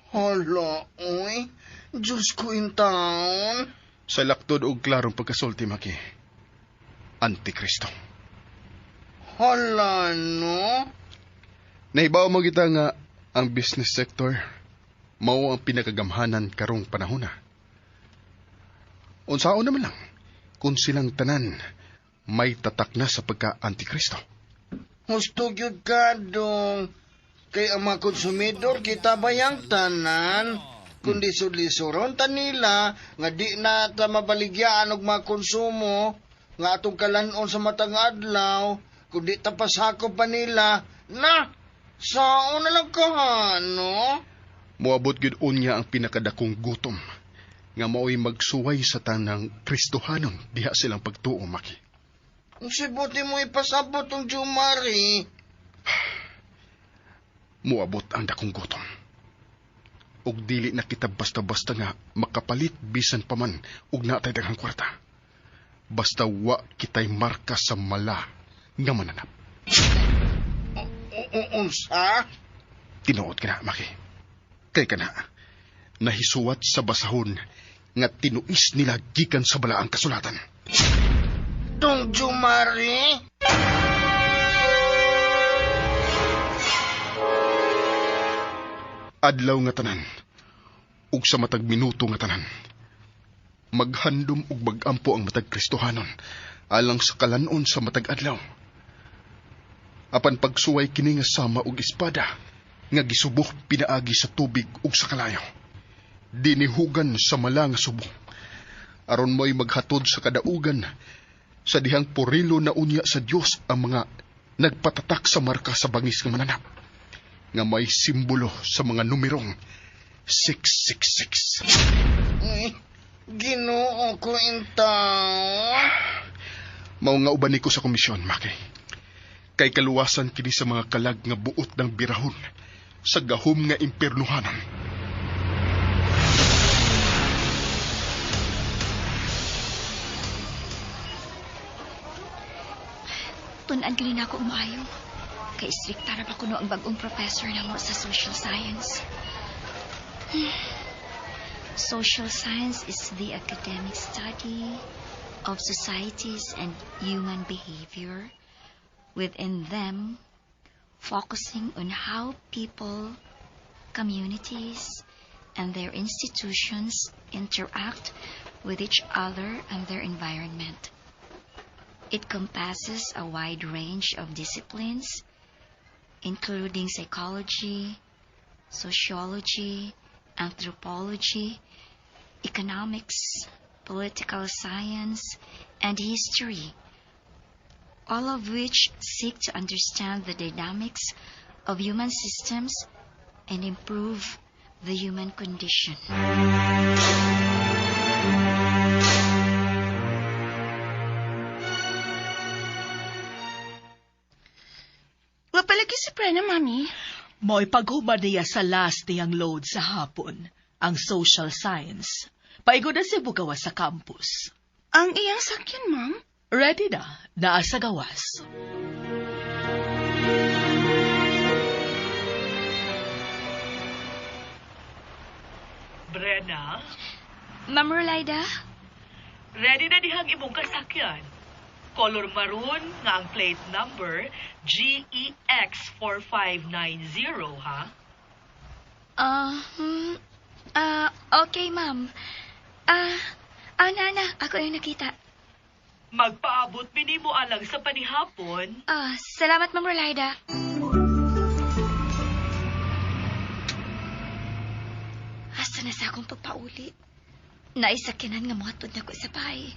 Hala, oy. Diyos ko in taon. Sa laktod og klarong pagkasulti, Maki. Antikristo. Hala, no? Nahibaw mo kita nga ang business sector mao ang pinakagamhanan karong panahon na. Unsaon naman lang kung silang tanan may tatak na sa pagka-antikristo. Husto gyud ka dong. Kay ang mga konsumidor kita bayang tanan. Kundi sulisuron ta nila nga di na ta mabaligyaan og mga konsumo nga atong kalanon sa matang adlaw kundi ta pasakop pa nila na sao na lang ka no? Moabot gyud unya ang pinakadakong gutom nga mao'y magsuway sa tanang Kristohanon diha silang pagtuo, Maki. Sibuti mo ipasabot ang Jumari. Moabot ang dakong gutom. Ug dili na kita basta-basta nga makapalit bisan pa man ug natay daghang kwarta. Basta wa kitay marka sa mala nga mananap. Unsa? Tinuod ka na, Maki. Kay ka na, nahisuwat sa basahon nga tinuis nila gikan sa balaang kasulatan. Dong Jumari? Adlaw nga tanan, ug sa matag minuto nga tanan, maghandom ug magampo ang matag Kristohanon alang sa kalanon sa matag adlaw. Apan pagsuway kini nga sama og espada nga gisubo pinaagi sa tubig ug sa kalayo. Dinihugan sa mala nga subo. Aron mo'y maghatod sa kadaugan sa dihang purilo na unya sa Dios ang mga nagpatatak sa marka sa bangis nga mananap nga may simbolo sa mga numerong 666. Uy, Ginoo ko intaon. Mao nga uban ko sa komisyon, Maki. Kay kaluwasan kini sa mga kalag nga buot ng birahon sa gahom nga impernuhanon. Tun-an gani na ako maayo. Kay strikta ra pa kuno ang bagong professor namo sa social science. Social science is the academic study of societies and human behavior within them, focusing on how people, communities, and their institutions interact with each other and their environment. It encompasses a wide range of disciplines, including psychology, sociology, anthropology, economics, political science, and history, all of which seek to understand the dynamics of human systems and improve the human condition. Brenna, Mami? Mo'y paghuman niya sa last niyang load sa hapon, ang social science. Paigo na siya bugawas sa campus. Ang iyang sakyan, Ma'am? Ready na, naa sa gawas. Brenna, Ma'am Rolaida? ready na dihang imong kasakyan. Color maroon nga ang plate number GEX 4590, ha? Okay, ma'am. Nana, ako yung nakita. Magpaabot minimo alang sa panihapon. Salamat, Ma'am Rolaida. Asa na sa akong pagpauli? Naisakyanan nga mohatod na ko sa bahay.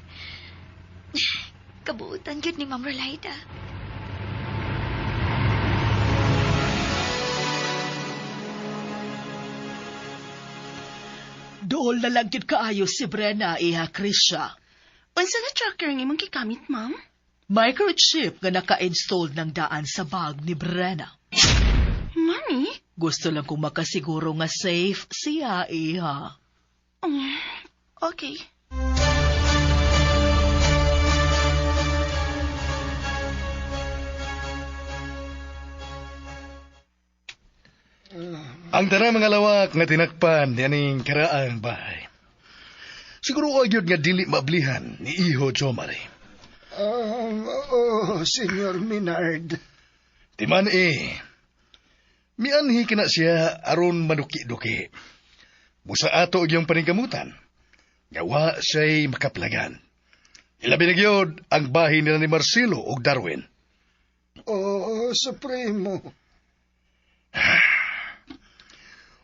Kabuutan gyud ni Ma'am Rolaida. Dool na lang gyud kaayo si Brenna, iha Krisha. Unsa nga tracker ang imong gigamit, Ma'am? Microchip nga naka-install ng daan sa bag ni Brenna. Mami? Gusto lang kong makasiguro nga safe siya, iha. Okay. Ang tanang mga lawak nga tinakpan nianing karaang bahay. Siguro agyod nga dili maablihan ni Iho Jomari. Oh, Senyor Minard. Timan eh. Mianhi kina siya aron maduki-duki. Busa ato og iyong paningkamutan. Gawa siya'y makaplagan. Ilabi na gyud ang bahin nila ni Marcelo og Darwin. Oo, Supremo.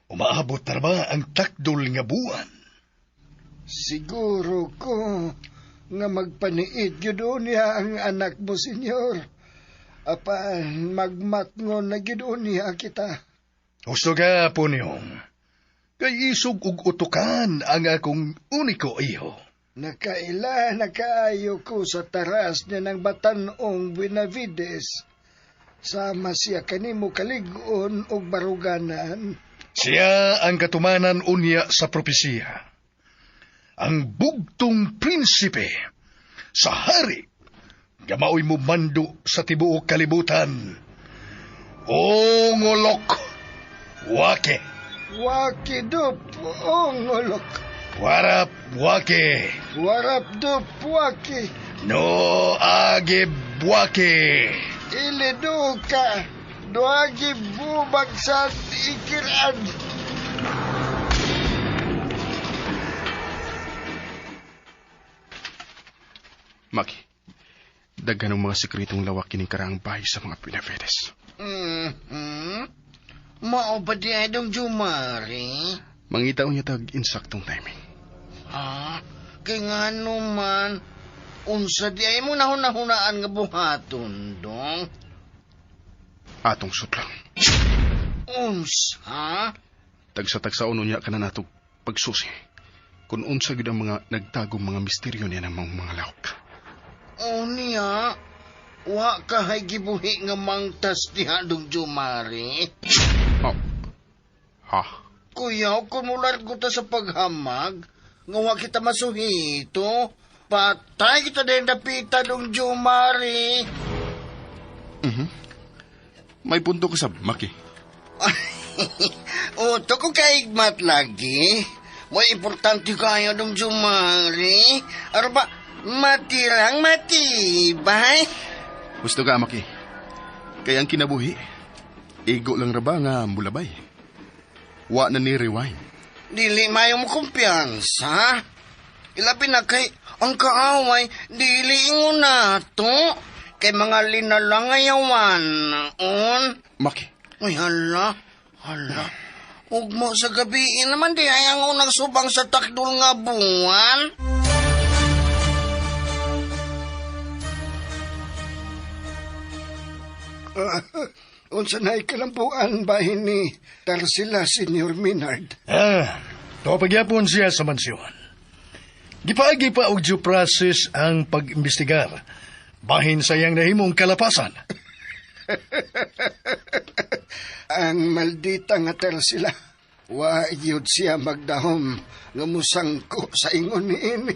Umaabot na ba ang takdol nga buwan? Siguro ko nga magpaniit gyud niya ang anak mo, senyor. Apan magmatngon na gyud niya kita. Husto ka, Punyong. Kay isog og utukan ang akong uniko iho. Nakaila nakaayo ko sa taras niya ng batanong Buenavides. Sama siya kanimo kalig-on og baruganan. Siya ang katumanan unya sa propesiya. Ang bugtong prinsipe sa hari nga maoy mumando sa tibuok kalibutan. Ongolok, wake. Wake dup, ongolok. Warap, wake. Warap dup, wake. No age wake. Iliduka, duagi bubag sa ikiran. Maki, daghan ng mga sekretong lawak kining karaang bahay sa mga Pinavedes. Mm-hmm. Mao ba di ay dong Jumari? Mangitaw niya tag insaktong timing. Ha? Kay nga naman, unsa di ay mo nahuna-hunaan nga buhaton, dong? Atong sutlang. Unsa? Tagsa-tagsaon niya ka na natog pagsusi. Kung unsa gyud ang mga nagtagong mga misteryo niya ng mga lawak. O niya, wa ka hay gibuhi nga mangtas diha dong Jumari. Oh. Ha? Kuya, kung mulargo ta sa paghamag, nga wa kita masuhito, patay kita din dapita dong Jumari. Mm-hmm. May punto ka sa Maki. Uto ko kaigmat lagi. May importante kayo dong Jumari. Ano ba, matirang matibay? Gusto ka, Maki. Kaya ang kinabuhi, igo lang ra ba nga mulabay? Wa na ni rewind. Dili mayo mo kumpiyansa. Ilabi na kay ang kaaway, dili ingon nato. Kay mga linalangayawan. On. Maki. Uy, hala. Hala. Ug mo sa gabi naman di ay ang unang subang sa takdol nga buwan. Unsa na ikalambuan bahin ni Tarsila, Senyor Minard? To pagyapon siya sa mansyon. Gipaagi pa og due process ang pag-imbestigar. Bahin sa iyang nahimong kalapasan. Ang maldita nga Tarsila. Wa gyud siya magdahom nga musangko sa ingon niini.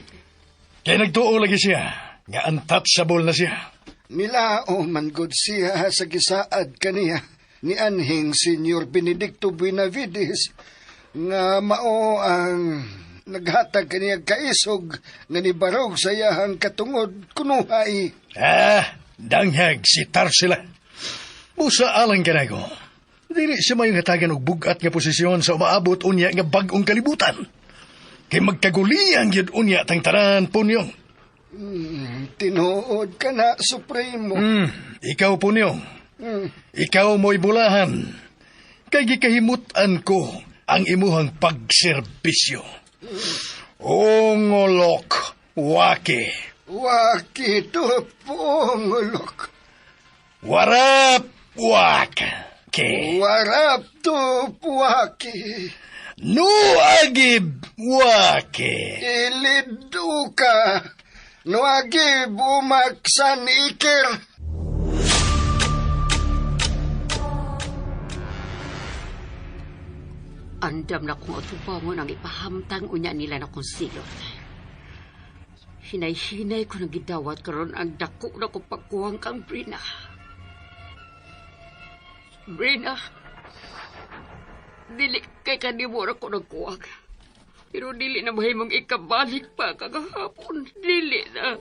Kay nagtuo lagi siya, nga untouchable na siya. Nilao man gud siya sa gisaad kaniya ni anhing Senyor Benedicto Buenavides nga mao ang naghatag kaniya kaisog nga nibarog sa iyahang katungod kunuhay. Ah, danghag si Tarsila. Busa alang kanago. Dili siya mayong hatagan og bugat nga posisyon sa umaabot unya nga bag-ong kalibutan. Kay magkaguliyang gyud unya tang tanan, Punyong. Tinuod ka na, Supremo. Ikaw, Punyong. Ikaw mo'y bulahan. Kay gikahimut-an ko ang imuhang pagserbisyo. Ongolok, waki. Waki to, pongolok. Warap, wak. Ke. Warap to, waki. Nuagib, waki. Iliduka. Nuagib, umaksan ikir. Andam na kong atubangon ang ipahamtang unya nila na kong silot. Hinay-hinay ko nang gidawat karon ang dako na ko pagkuhang kang Brina. Brina, dili kay kanimo ra ko nagkuwag. Pero dili na mahimong ikabalik pa kagahapon. Dili na.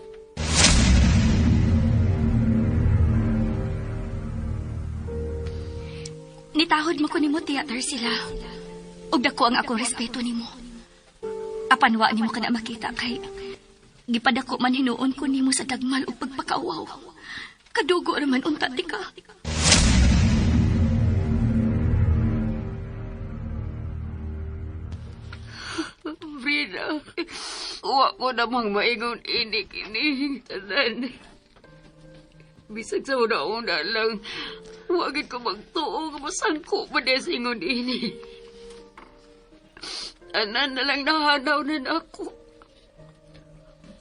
Nitahod mo ko nimo, Tia Tarsila. Ug dako ang akong respeto nimo. Apan wa nimo kana makita kay gipadako man hinuon ko nimo sa dagmal ug pagpakauwaw. Kadugo raman unta ti ka. Brina, wa ko namang maingon ini kini tanan. Bisag sa una-una lang, wa gid ko magtuo nga masangko pa niya sa ingon ini. Tanan na lang nahanaw na nako.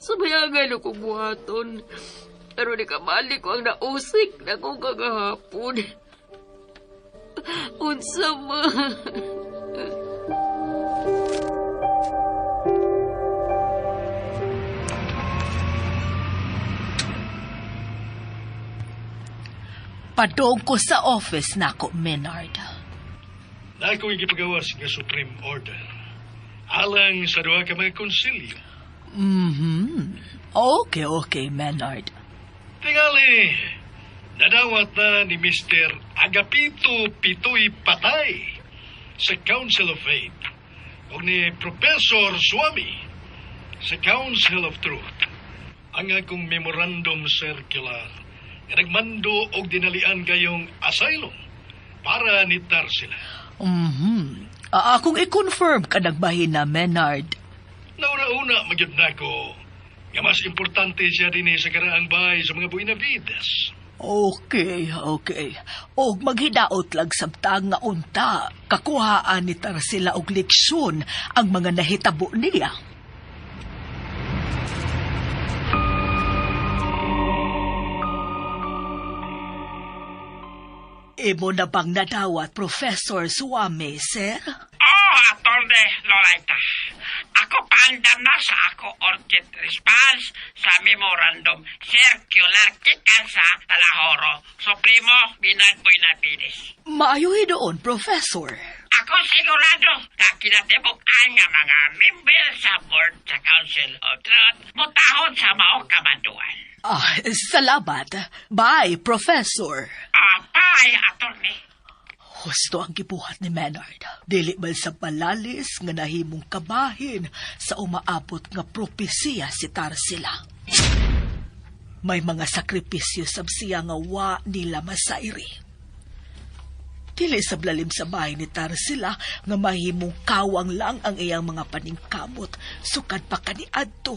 Sumayangan ako buhaton. Pero di kabalik ko ang nausik na kong kagahapon. Unsa man. Padong ko sa office nako, Menard. Nako gipagawas nga Supreme Order. Alang sa duha ka mga konsilyo. Okay, okay, Menard. Tingali, nadawat na ni Mr. Agapito Pitoy Patay sa Council of Faith o ni Professor Swami sa Council of Truth. Ang akong memorandum circular nga nagmando og dinalian kayong asylum para ni Tarsila. Akong i-confirm ka nagbahin na, Menard. Nauna-una magyud nako nga mas importante siya dinhi sa karaang bahay sa mga Buenavides. Okay, okay. Og maghidaot lang sabtang nga unta, kakuhaan ni Tarsila og leksyon ang mga nahitabo niya. Imo na bang nadawat, Professor Suame, sir? Oh, Atty. Lolaita. Ako paandam na sa ako urgent response sa memorandum circular gikan sa Talahoro, Supremo Minad Buenavides. Maayo doon, Professor. Ako sigurado na kinatibuk-an nga mga member sa board sa Council of Truth mutahod sa mao kamanduan. Ah, salamat. Bye, Professor. Ah, bye, Atty. Husto ang gibuhat ni Menard. Dili man sa palalis nga nahimong kabahin sa umaabot nga propesiya si Tarsila. May mga sakripisyo sab siya nga wa nila masairi. Dili sa lalim sa bahay ni Tarsila nga mahimong kawang lang ang iyang mga paningkamot sukad pa kaniadto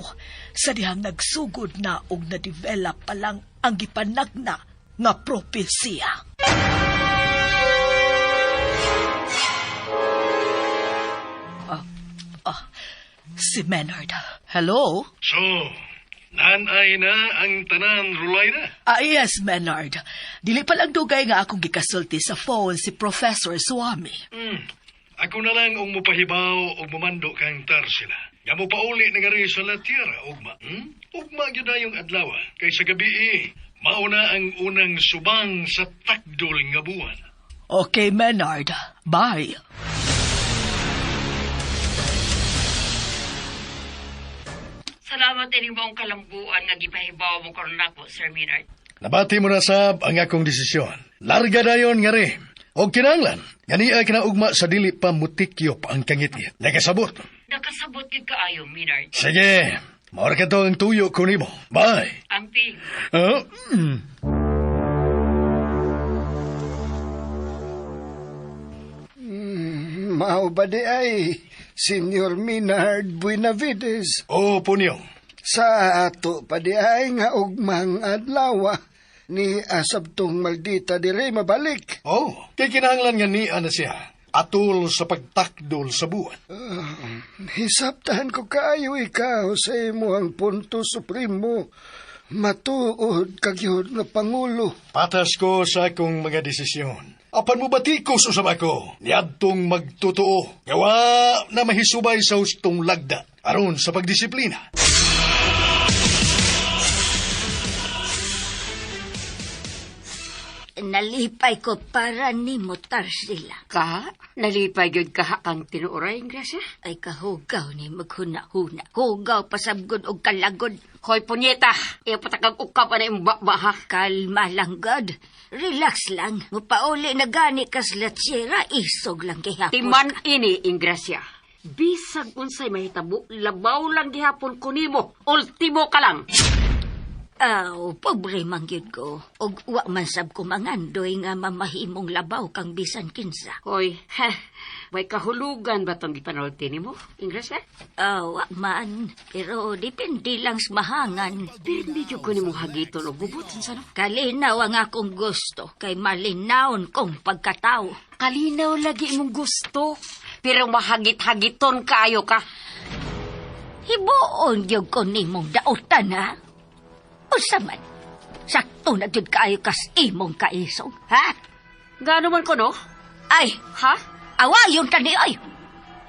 sa dihang nagsugod na og na-develop pa lang ang gipanagna nga propesiya. Si Menard. Hello? So, Nanay na ang tanan, Rulaida. Ah, yes, Menard. Dili pa lang dugay nga akong gikasulti sa phone si Professor Suami. Ako na lang ang mupahibaw og mumando kang Tarsila. Nga mopauli na nga rin sa La Tierra, ugma. Ugma gyud na yung adlaw. Kay sa gabi mauna ang unang subang sa takdol nga buwan. Okay, Menard. Bye. Salamat ining buong kalambuan nga gipahibaw mo karon nako, Sir Minard. Nabati mo na sab ang akong desisyon. Larga dayon nga rin. Og kinahanglan, gani ay kinaugma sa dili pa mutikyop ang kangitngit. Nakasabot. Nakasabot gyud kaayo, Minard. Sige, maura ka to ang tuyo ko nimo. Bye. Amping. Mao ba di ay, Senyor Minard Buenavides? Oo, Punyong. Sa ato pa di ay nga ugmang adlaw ni asabtong maldita dire mabalik. Oh, kay kinahanglan nga niya na siya. Atul sa pagtakdol sa buwan. Hisabtahan ko kaayo ikaw sa imuhang punto supremo. Matuod kagyod nga pangulo. Patas ko sa akong mga desisyon. Apan mo batikos usab ako, niadtong magtotoo. Gawa na mahisubay sa hustong lagda, aron sa pagdisiplina. Nalipay ko para nimo, Tarsila. Ka? Nalipay gyud ka kang tinuoray, Gracia? Ay kahugaw ni maghuna-huna. Hugaw pasabgod og kalagod. Hoy, punyeta! Iyo patakag ukap ana imong baba, ha? Kalma lang, God. Relax lang. Mupauli na gani kas latsira, isog lang gihapon. Timan ini, Ingracia. Bisag unsay mahitabo, labaw lang gihapon ko nimo. Ultimo ka lang. Aw, pobre man gyud ko. Og wa man sab ko mangandoy nga mamahimong labaw kang bisan kinsa. Hoy, ha, may kahulugan ba tong gipanulti nimo, Ingracia? Aw, wa man. Pero depende lang sa mahangan. Pero hindi gyud ko nimo hagiton og bubuton sa no. Kalinaw ang akong gusto, kay malinawon kong pagkatao. Kalinaw lagi imong gusto, pero mahagit-hagiton kaayo ka. Hibuon gyud ko nimong dautan, ha? Usa man, sakto na gyud kaayo kas imong kaisog, ha? Gaano man ko, no? Ay, Ha? awayon ta ni ay.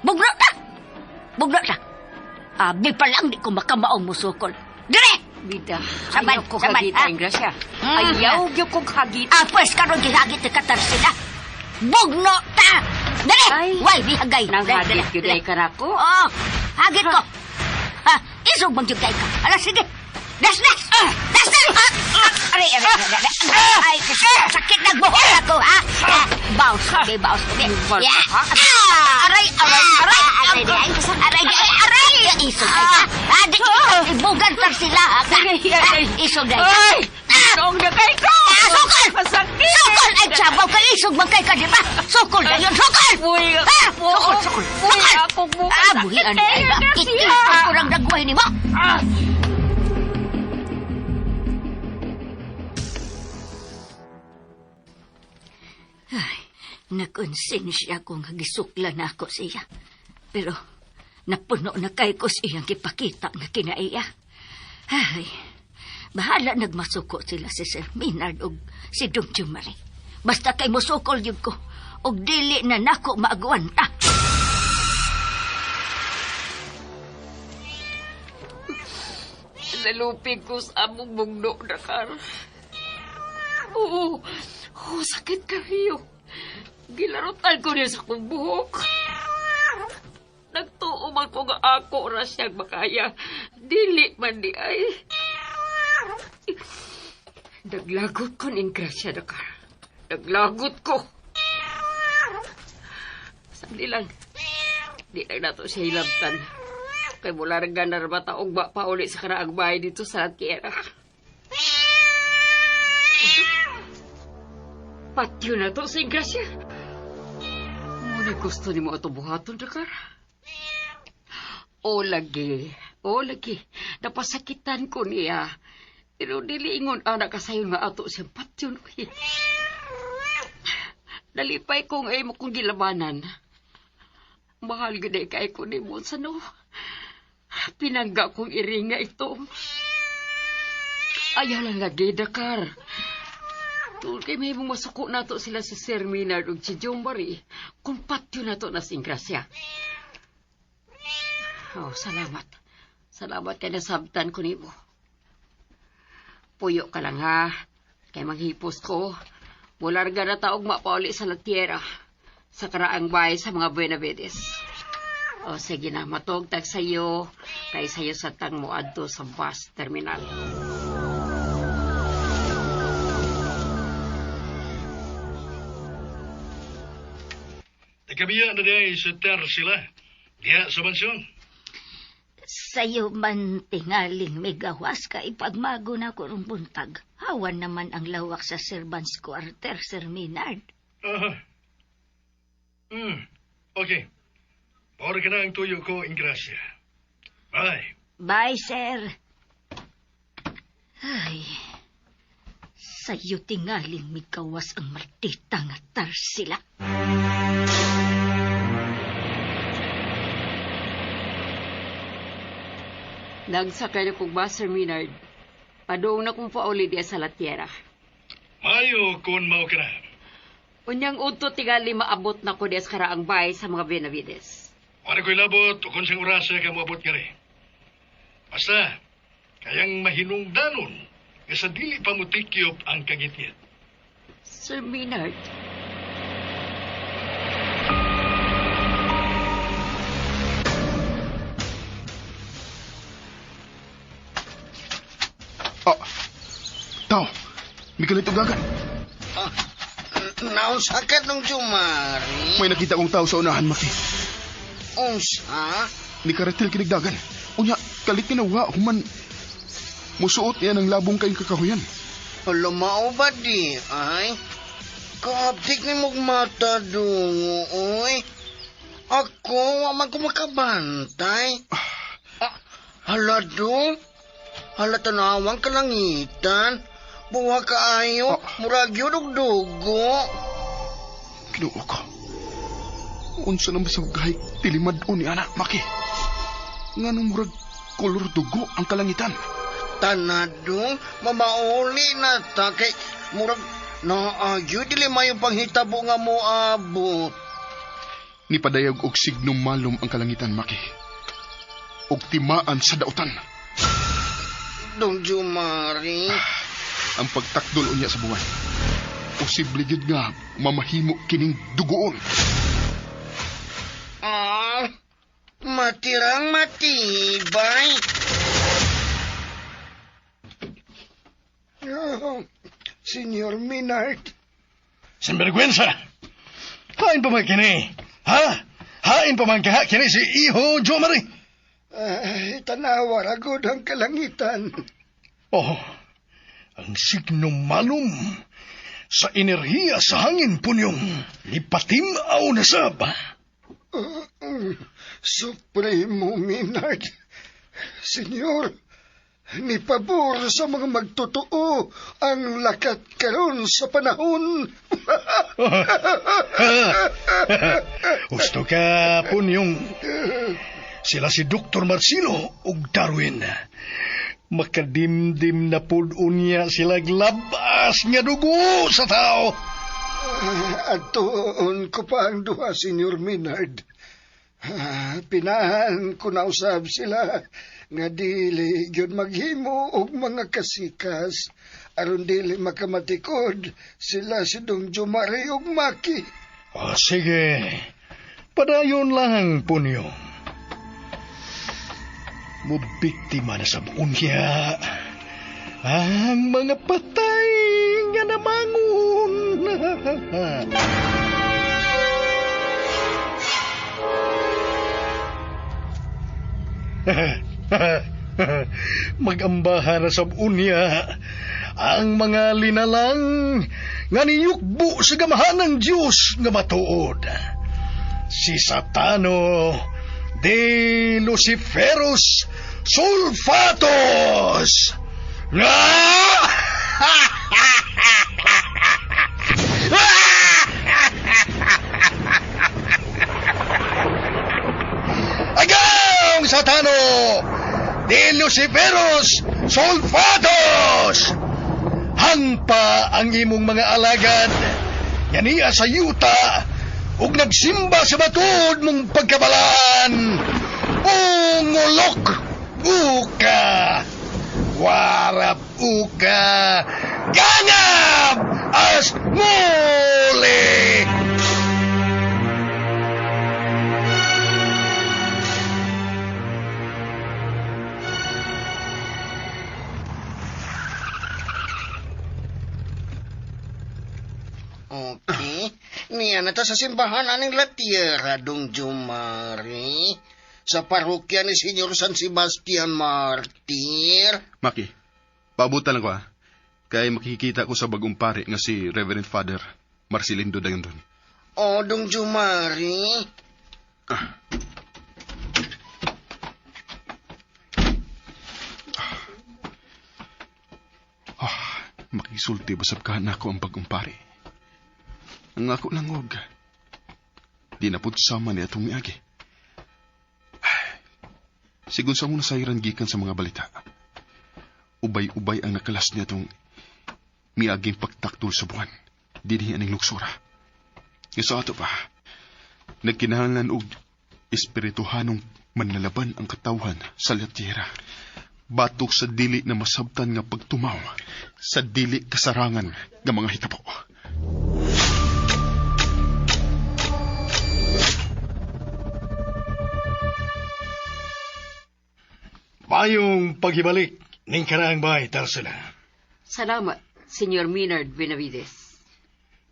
Bugno ta! Bugno ta! Abi pa lang di ko makamaong musukol. Dire! Bida, Saman, ayaw ko saman, hagita, ha? Ingracia. Ayaw gyud kong hagita. Ah, pues karon gihagit ni Katarsila. Bugno ta! Dire! Ay. Way, bihagay. Nang hagit gyud ay kanako. Oo, hagit ko. Ha, isog bang gyud kay ka. Ala, sige. Das, das! Das, das! Aray, aray, aray, aray. Ay, sakit nagbuhol ako, ha? Baos, okay, baos. Okay. Baos, ha? Aray, aray, aray. Aray, aray, aray, aray. Isog kay ka. Ha, di, ibugan tar sila, ha? Aray, aray. Isog kay ka. Ay! Noong na kay ko! Sukol! Masakit! Sukol! Ay, sabaw ka, isog man kay ka, di ba? Sukol na yun, sukol! Uy, Ha? Sukol, sukol, Uy, sukol! akong buka. Ah, buhian Sakit ay, kayo, kikis Garcia! ang kurang dagway ni mo! Ah! Ay, nakonsensya ko nga gisukla na ako siya. Pero napuno na kay ko siyang gipakita nga kinaiya. Ay, bahala nagmasuko sila si Sir Minard og si Dong Jumari. Basta kay musukol yun ko, og dili na nako maagwanta. Nalupig ko sa among bugno, Dakar. Oo, oh, sakit kayo. Gilarutan ko niya sa akong buhok. Nagtuo man ko nga ako ra siyang makaya. Dili man di ay. Naglagot ko ning grasya, Dakar. Naglagot ko. Sandi lang. Di lang nato siya hilabtan. Kay mula rin ganar bata og ba pauli sa karaang bahay dito sa Tierra. Patyo na to sa Ingrasya. Muna gusto ni mo ato buhaton, Dakar. O lagi, o lagi. Napasakitan ko niya. Pero dili ingon anak kasayon nga ato siyang patyon. Uy. Nalipay kong ay mo kong gilabanan. Mahal gud ay kay ko ni mo sa no. Pinangga kong iringa ito. Ayaw lang lagi, Dakar. Tuol kay may mong masuko nato sila sa Sir Maynard ug si John Marie kung patyo nato na si Ingracia. Oh, salamat. Salamat kay nasabtan ko nimo. Puyo ka lang ha. Kay manghipos ko. Mularga na taog mapauli sa La Tierra. Sa karaang bahay sa mga Buenavides. O sige na, matugtag sa'yo. Kay sa'yo sa tang mo adto sa bus terminal. Nagkabiya na diay sa Tarsila. Diya sa mansyon. Sayo man tingaling may gawas ka ipagmago na ko rong buntag. Hawan naman ang lawak sa Servants Quarter, Sir Maynard. Aha. Okay. Paor ka na ang tuyo ko, Ingracia. Bye. Bye, sir. Ay, sayo tingaling may gawas ang maldita nga Tarsila. Nagsakay na kong bus, Sir Maynard. Padung na kong pauli diya sa La Tierra. Mayo kun mao ka na. Unyang udto tingali maabot na ko diya sa karaang bahay sa mga Benavides. Wala ko'y labot o kung siyang orasa ka moabot nga rin. Basta, kayang mahinungdanon nga sa dili pa mutikyop ang kangitngit. Sir Maynard. Oh, tao, may kalit og dagan. Naunsa ka nung Jumari? May nakita kong tao sa unahan, Maki. Unsa? Ni karatil kinigdagan. Unya, kalit kinawa, human. Musuot niya ng labong kayong kakahuyan. Hala, mao ba di? Ay, kaabdik ni mong mata dungo, oy. Ako, wa man ko makabantay. Ah, hala dong. Hala, tanawang kalangitan. Buha kaayo, murag yun og dugo. Kinuo ko. Unsa naman sa gahi tilimad-on ni anak, Maki. Nga nung murag kolor dugo ang kalangitan. Tanadong, mamauli na ta kay murag naagyo dili mayo panghitabo nga moabot. Nipadayag og signo malum ang kalangitan, Maki. Og timaan sa dautan. Dong Jumari. Ang pagtakdol unya sa buwan. Posible gyud nga mamahimo kining dugoon. Ah, matirang matibay. Oh, Senyor Minard. Sinvergüenza! Hain pa man kini? Ha? Hain pa man kaha kini si Iho Jomari? Ay, tanawa ragod ang kalangitan. Oh, ang signo malum sa enerhiya sa hangin punyong lipatim aw nasab. Supremo Minard. Senyor, ni pabor sa mga magtotoo ang lakat karon sa panahon. Gusto ka, punyong. Sila si Dr. Marcelo ug Darwin. Makadimdim na pud unya sila glabas nga dugo sa tao. Atuon ko pa ang duha, Senyor Minard. Pinahan ko na usab sila nga dili gyud maghimo og mga kasikas aron dili makamatikod sila si Dong Jumari ug Maki. Oh, sige. Padayon lang, Punyong. Mubiktima na sa unya ang mga patay nga namangon. Magambahan na sa unya ang mga linalang nga niyukbo sa gamahan ng Diyos nga matuod. Si Satano de Luciferus Sulfatos! Agaw, Satano de Luciferus Sulfatos! Dios. Hangpa ang imong mga alagad nga niya sa yuta ug nagsimba sa batuod mong pagkabalaan. Ungulok uka, warap uka, gangab as muli. Okay. Niya na ta sa simbahan aning La Tierra, Dong Jumari. Sa parokya ni Senyor San Sebastian Martir. Maki, paabutan lang ko ha. Kay makikita ko sa bagong pare nga si Reverend Father Marcelindo Dayondon. O, Dong Jumari. Makisulti basab ka na ako ang bagong pare. Ang ako lang og. Di na pud sama ni atong miagi. Sigun sa muna sayran gikan sa mga balita. Ubay-ubay ang nakalas niya itong miaging pagtaktol sa buwan. Dinhi aning luksura. Nga sa ato pa, nagkinahanglan og espirituhanong manlalaban ang katawhan sa La Tierra. Batok sa dili na masabtan nga pagtumaw, sa dili kasarangan nga mga hitabo. Mayong paghibalik ning karaang bahay, Tarsila. Salamat, Senyor Maynard Benavides.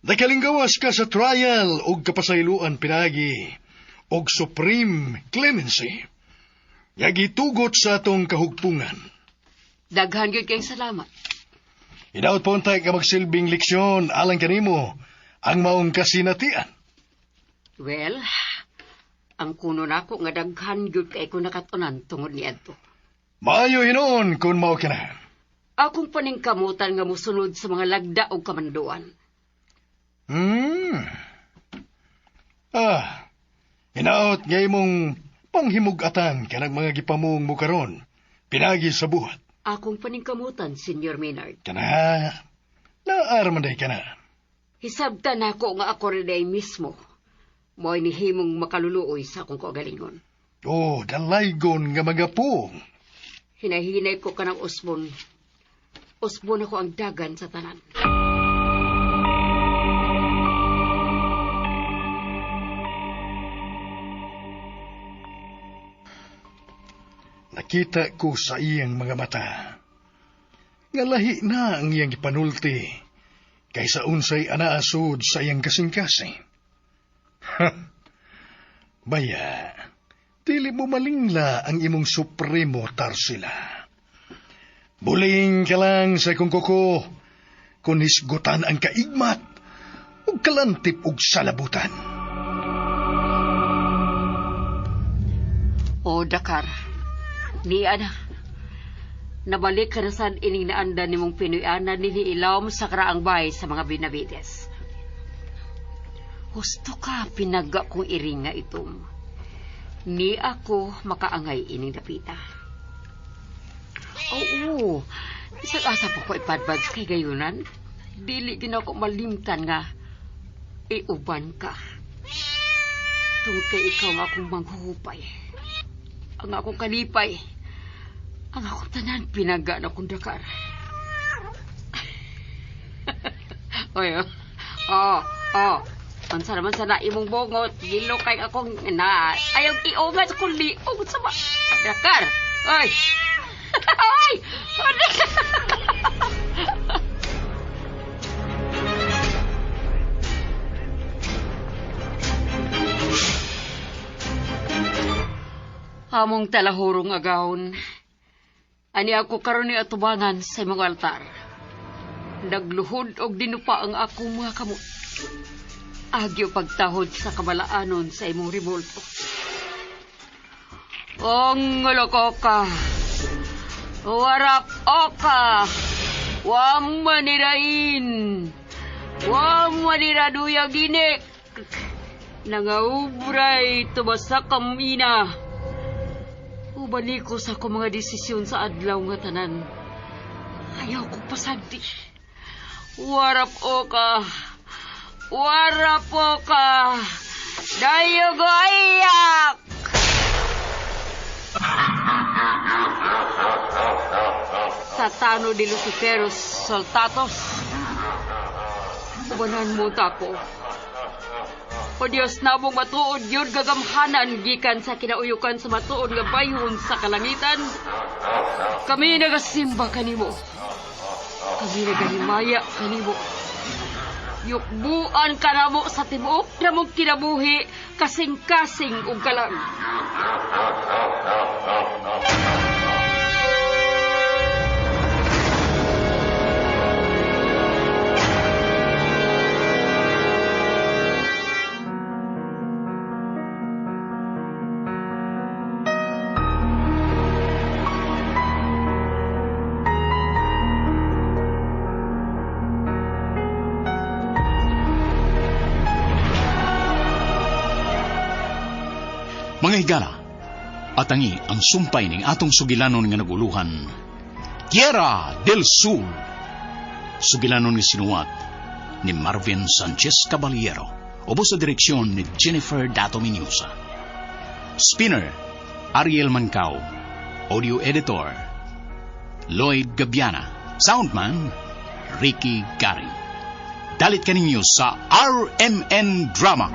Nakalinggawas ka sa trial og kapasayloan pinagi og supreme clemency. Nga gitugot sa atong kahugpungan. Daghan gyud kayong salamat. Hinaut po untay ka magsilbing leksyon alang kanimo ang maong kasinatian. Well, ang kuno nako nga daghan gyud kay ko nakatunan tungod niadto. Maayo hinuon kung mao ka na. Akong paningkamutan nga mosunod sa mga lagda og kamanduan. Hinaot nga imong panghimugatan kanang mga gipamong mo karon pinagi sa buhat. Akong paningkamutan, Senyor Maynard. Kana, naarman day ka na. Hisabtan nako nga ako rin ay mismo. Mo'y nihimong makaluluoy sa akong kaugalingon. Oh, dalaygon nga mga pung. Hinahinay ko kanang usbon. Usbon ako ang dagan sa tanan. Nakita ko sa iyang mga mata. Nga lahi na ang iyang gipanulti kaysa unsay anaasod sa iyang kasing-kasing. Baya, dili mo malingla ang imong supremo, Tarsila. Buling ka lang sa kong kuko, kung hisgutan ang kaigmat ug kalantip og salabutan. O, Dakar, niya na. Nabalik ka na sad ining naanda nimong Pinoy-ana niniilawom sa karaang bahay sa mga Benavides. Husto ka, pinaga kong iringa itom. Ni ako makaangay ining dapita. Oo, isang asa pa ko ipadbad kay gayunan. Dili gina ko malimtan nga iuban ka. Tungkol kay ikaw nga akong manghuhupay. Ang akong kalipay. Ang akong tanan pinaga na kong Dakar. Oy, oh, oh. Unsa naman sa imong bongot, gilo kay akong na. Ayaw iungat sa kong liog sa ba. Dakar. Oy. Oy! Among talahurong agawon. Ani ako karon ni atubangan sa imong altar. Nagluhod og dinupa ang akong mga kamot. Agyo pagtahod sa kabalaanon sa imong rebulto. Ong ka. Warap oka. Wamanirain. Wamaniraduya ginik. Nangaubray tumasakam ina. Ubani ko sa akong mga desisyon sa adlaw nga tanan. Ayaw akong pasagdi. Warap o ka. Warap o ka. Dayo go ayak! Satano di Luciferos Soltatos. Ubanan mo tako. O Diyos, namong matuod yun gagamhanan gikan sa kinauyukan sa matuod nga bayhon sa kalangitan. Kami nagasimba kanimo. Kami nagahimaya kanimo. Yukbuan ka namo sa tibuok namong kinabuhi, kasing-kasing ug kalag. Mga higala, atangi ang sumpay ning atong sugilanon nga naguluhan. Tierra del Sur. Sugilanon nga sinuwat ni Marvin Sanchez Caballero. Ubos sa direksyon ni Jennifer Dato Miñoza. Spinner, Ariel Mancao. Audio editor, Lloyd Gabiana. Soundman, Ricky Gary. Dalit kaninyo sa RMN Drama.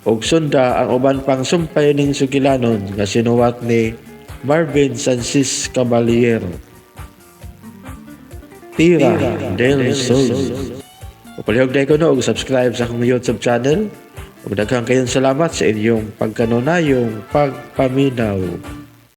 Ug sunda ang uban pang sumpay ning sugilanon nga sinuwat ni Marvin Sanchez Caballero. Tira del Sol. Palihog na ko no, og subscribe sa akong YouTube channel. Ug daghang kayong salamat sa inyong pagkanunayong pagpaminaw.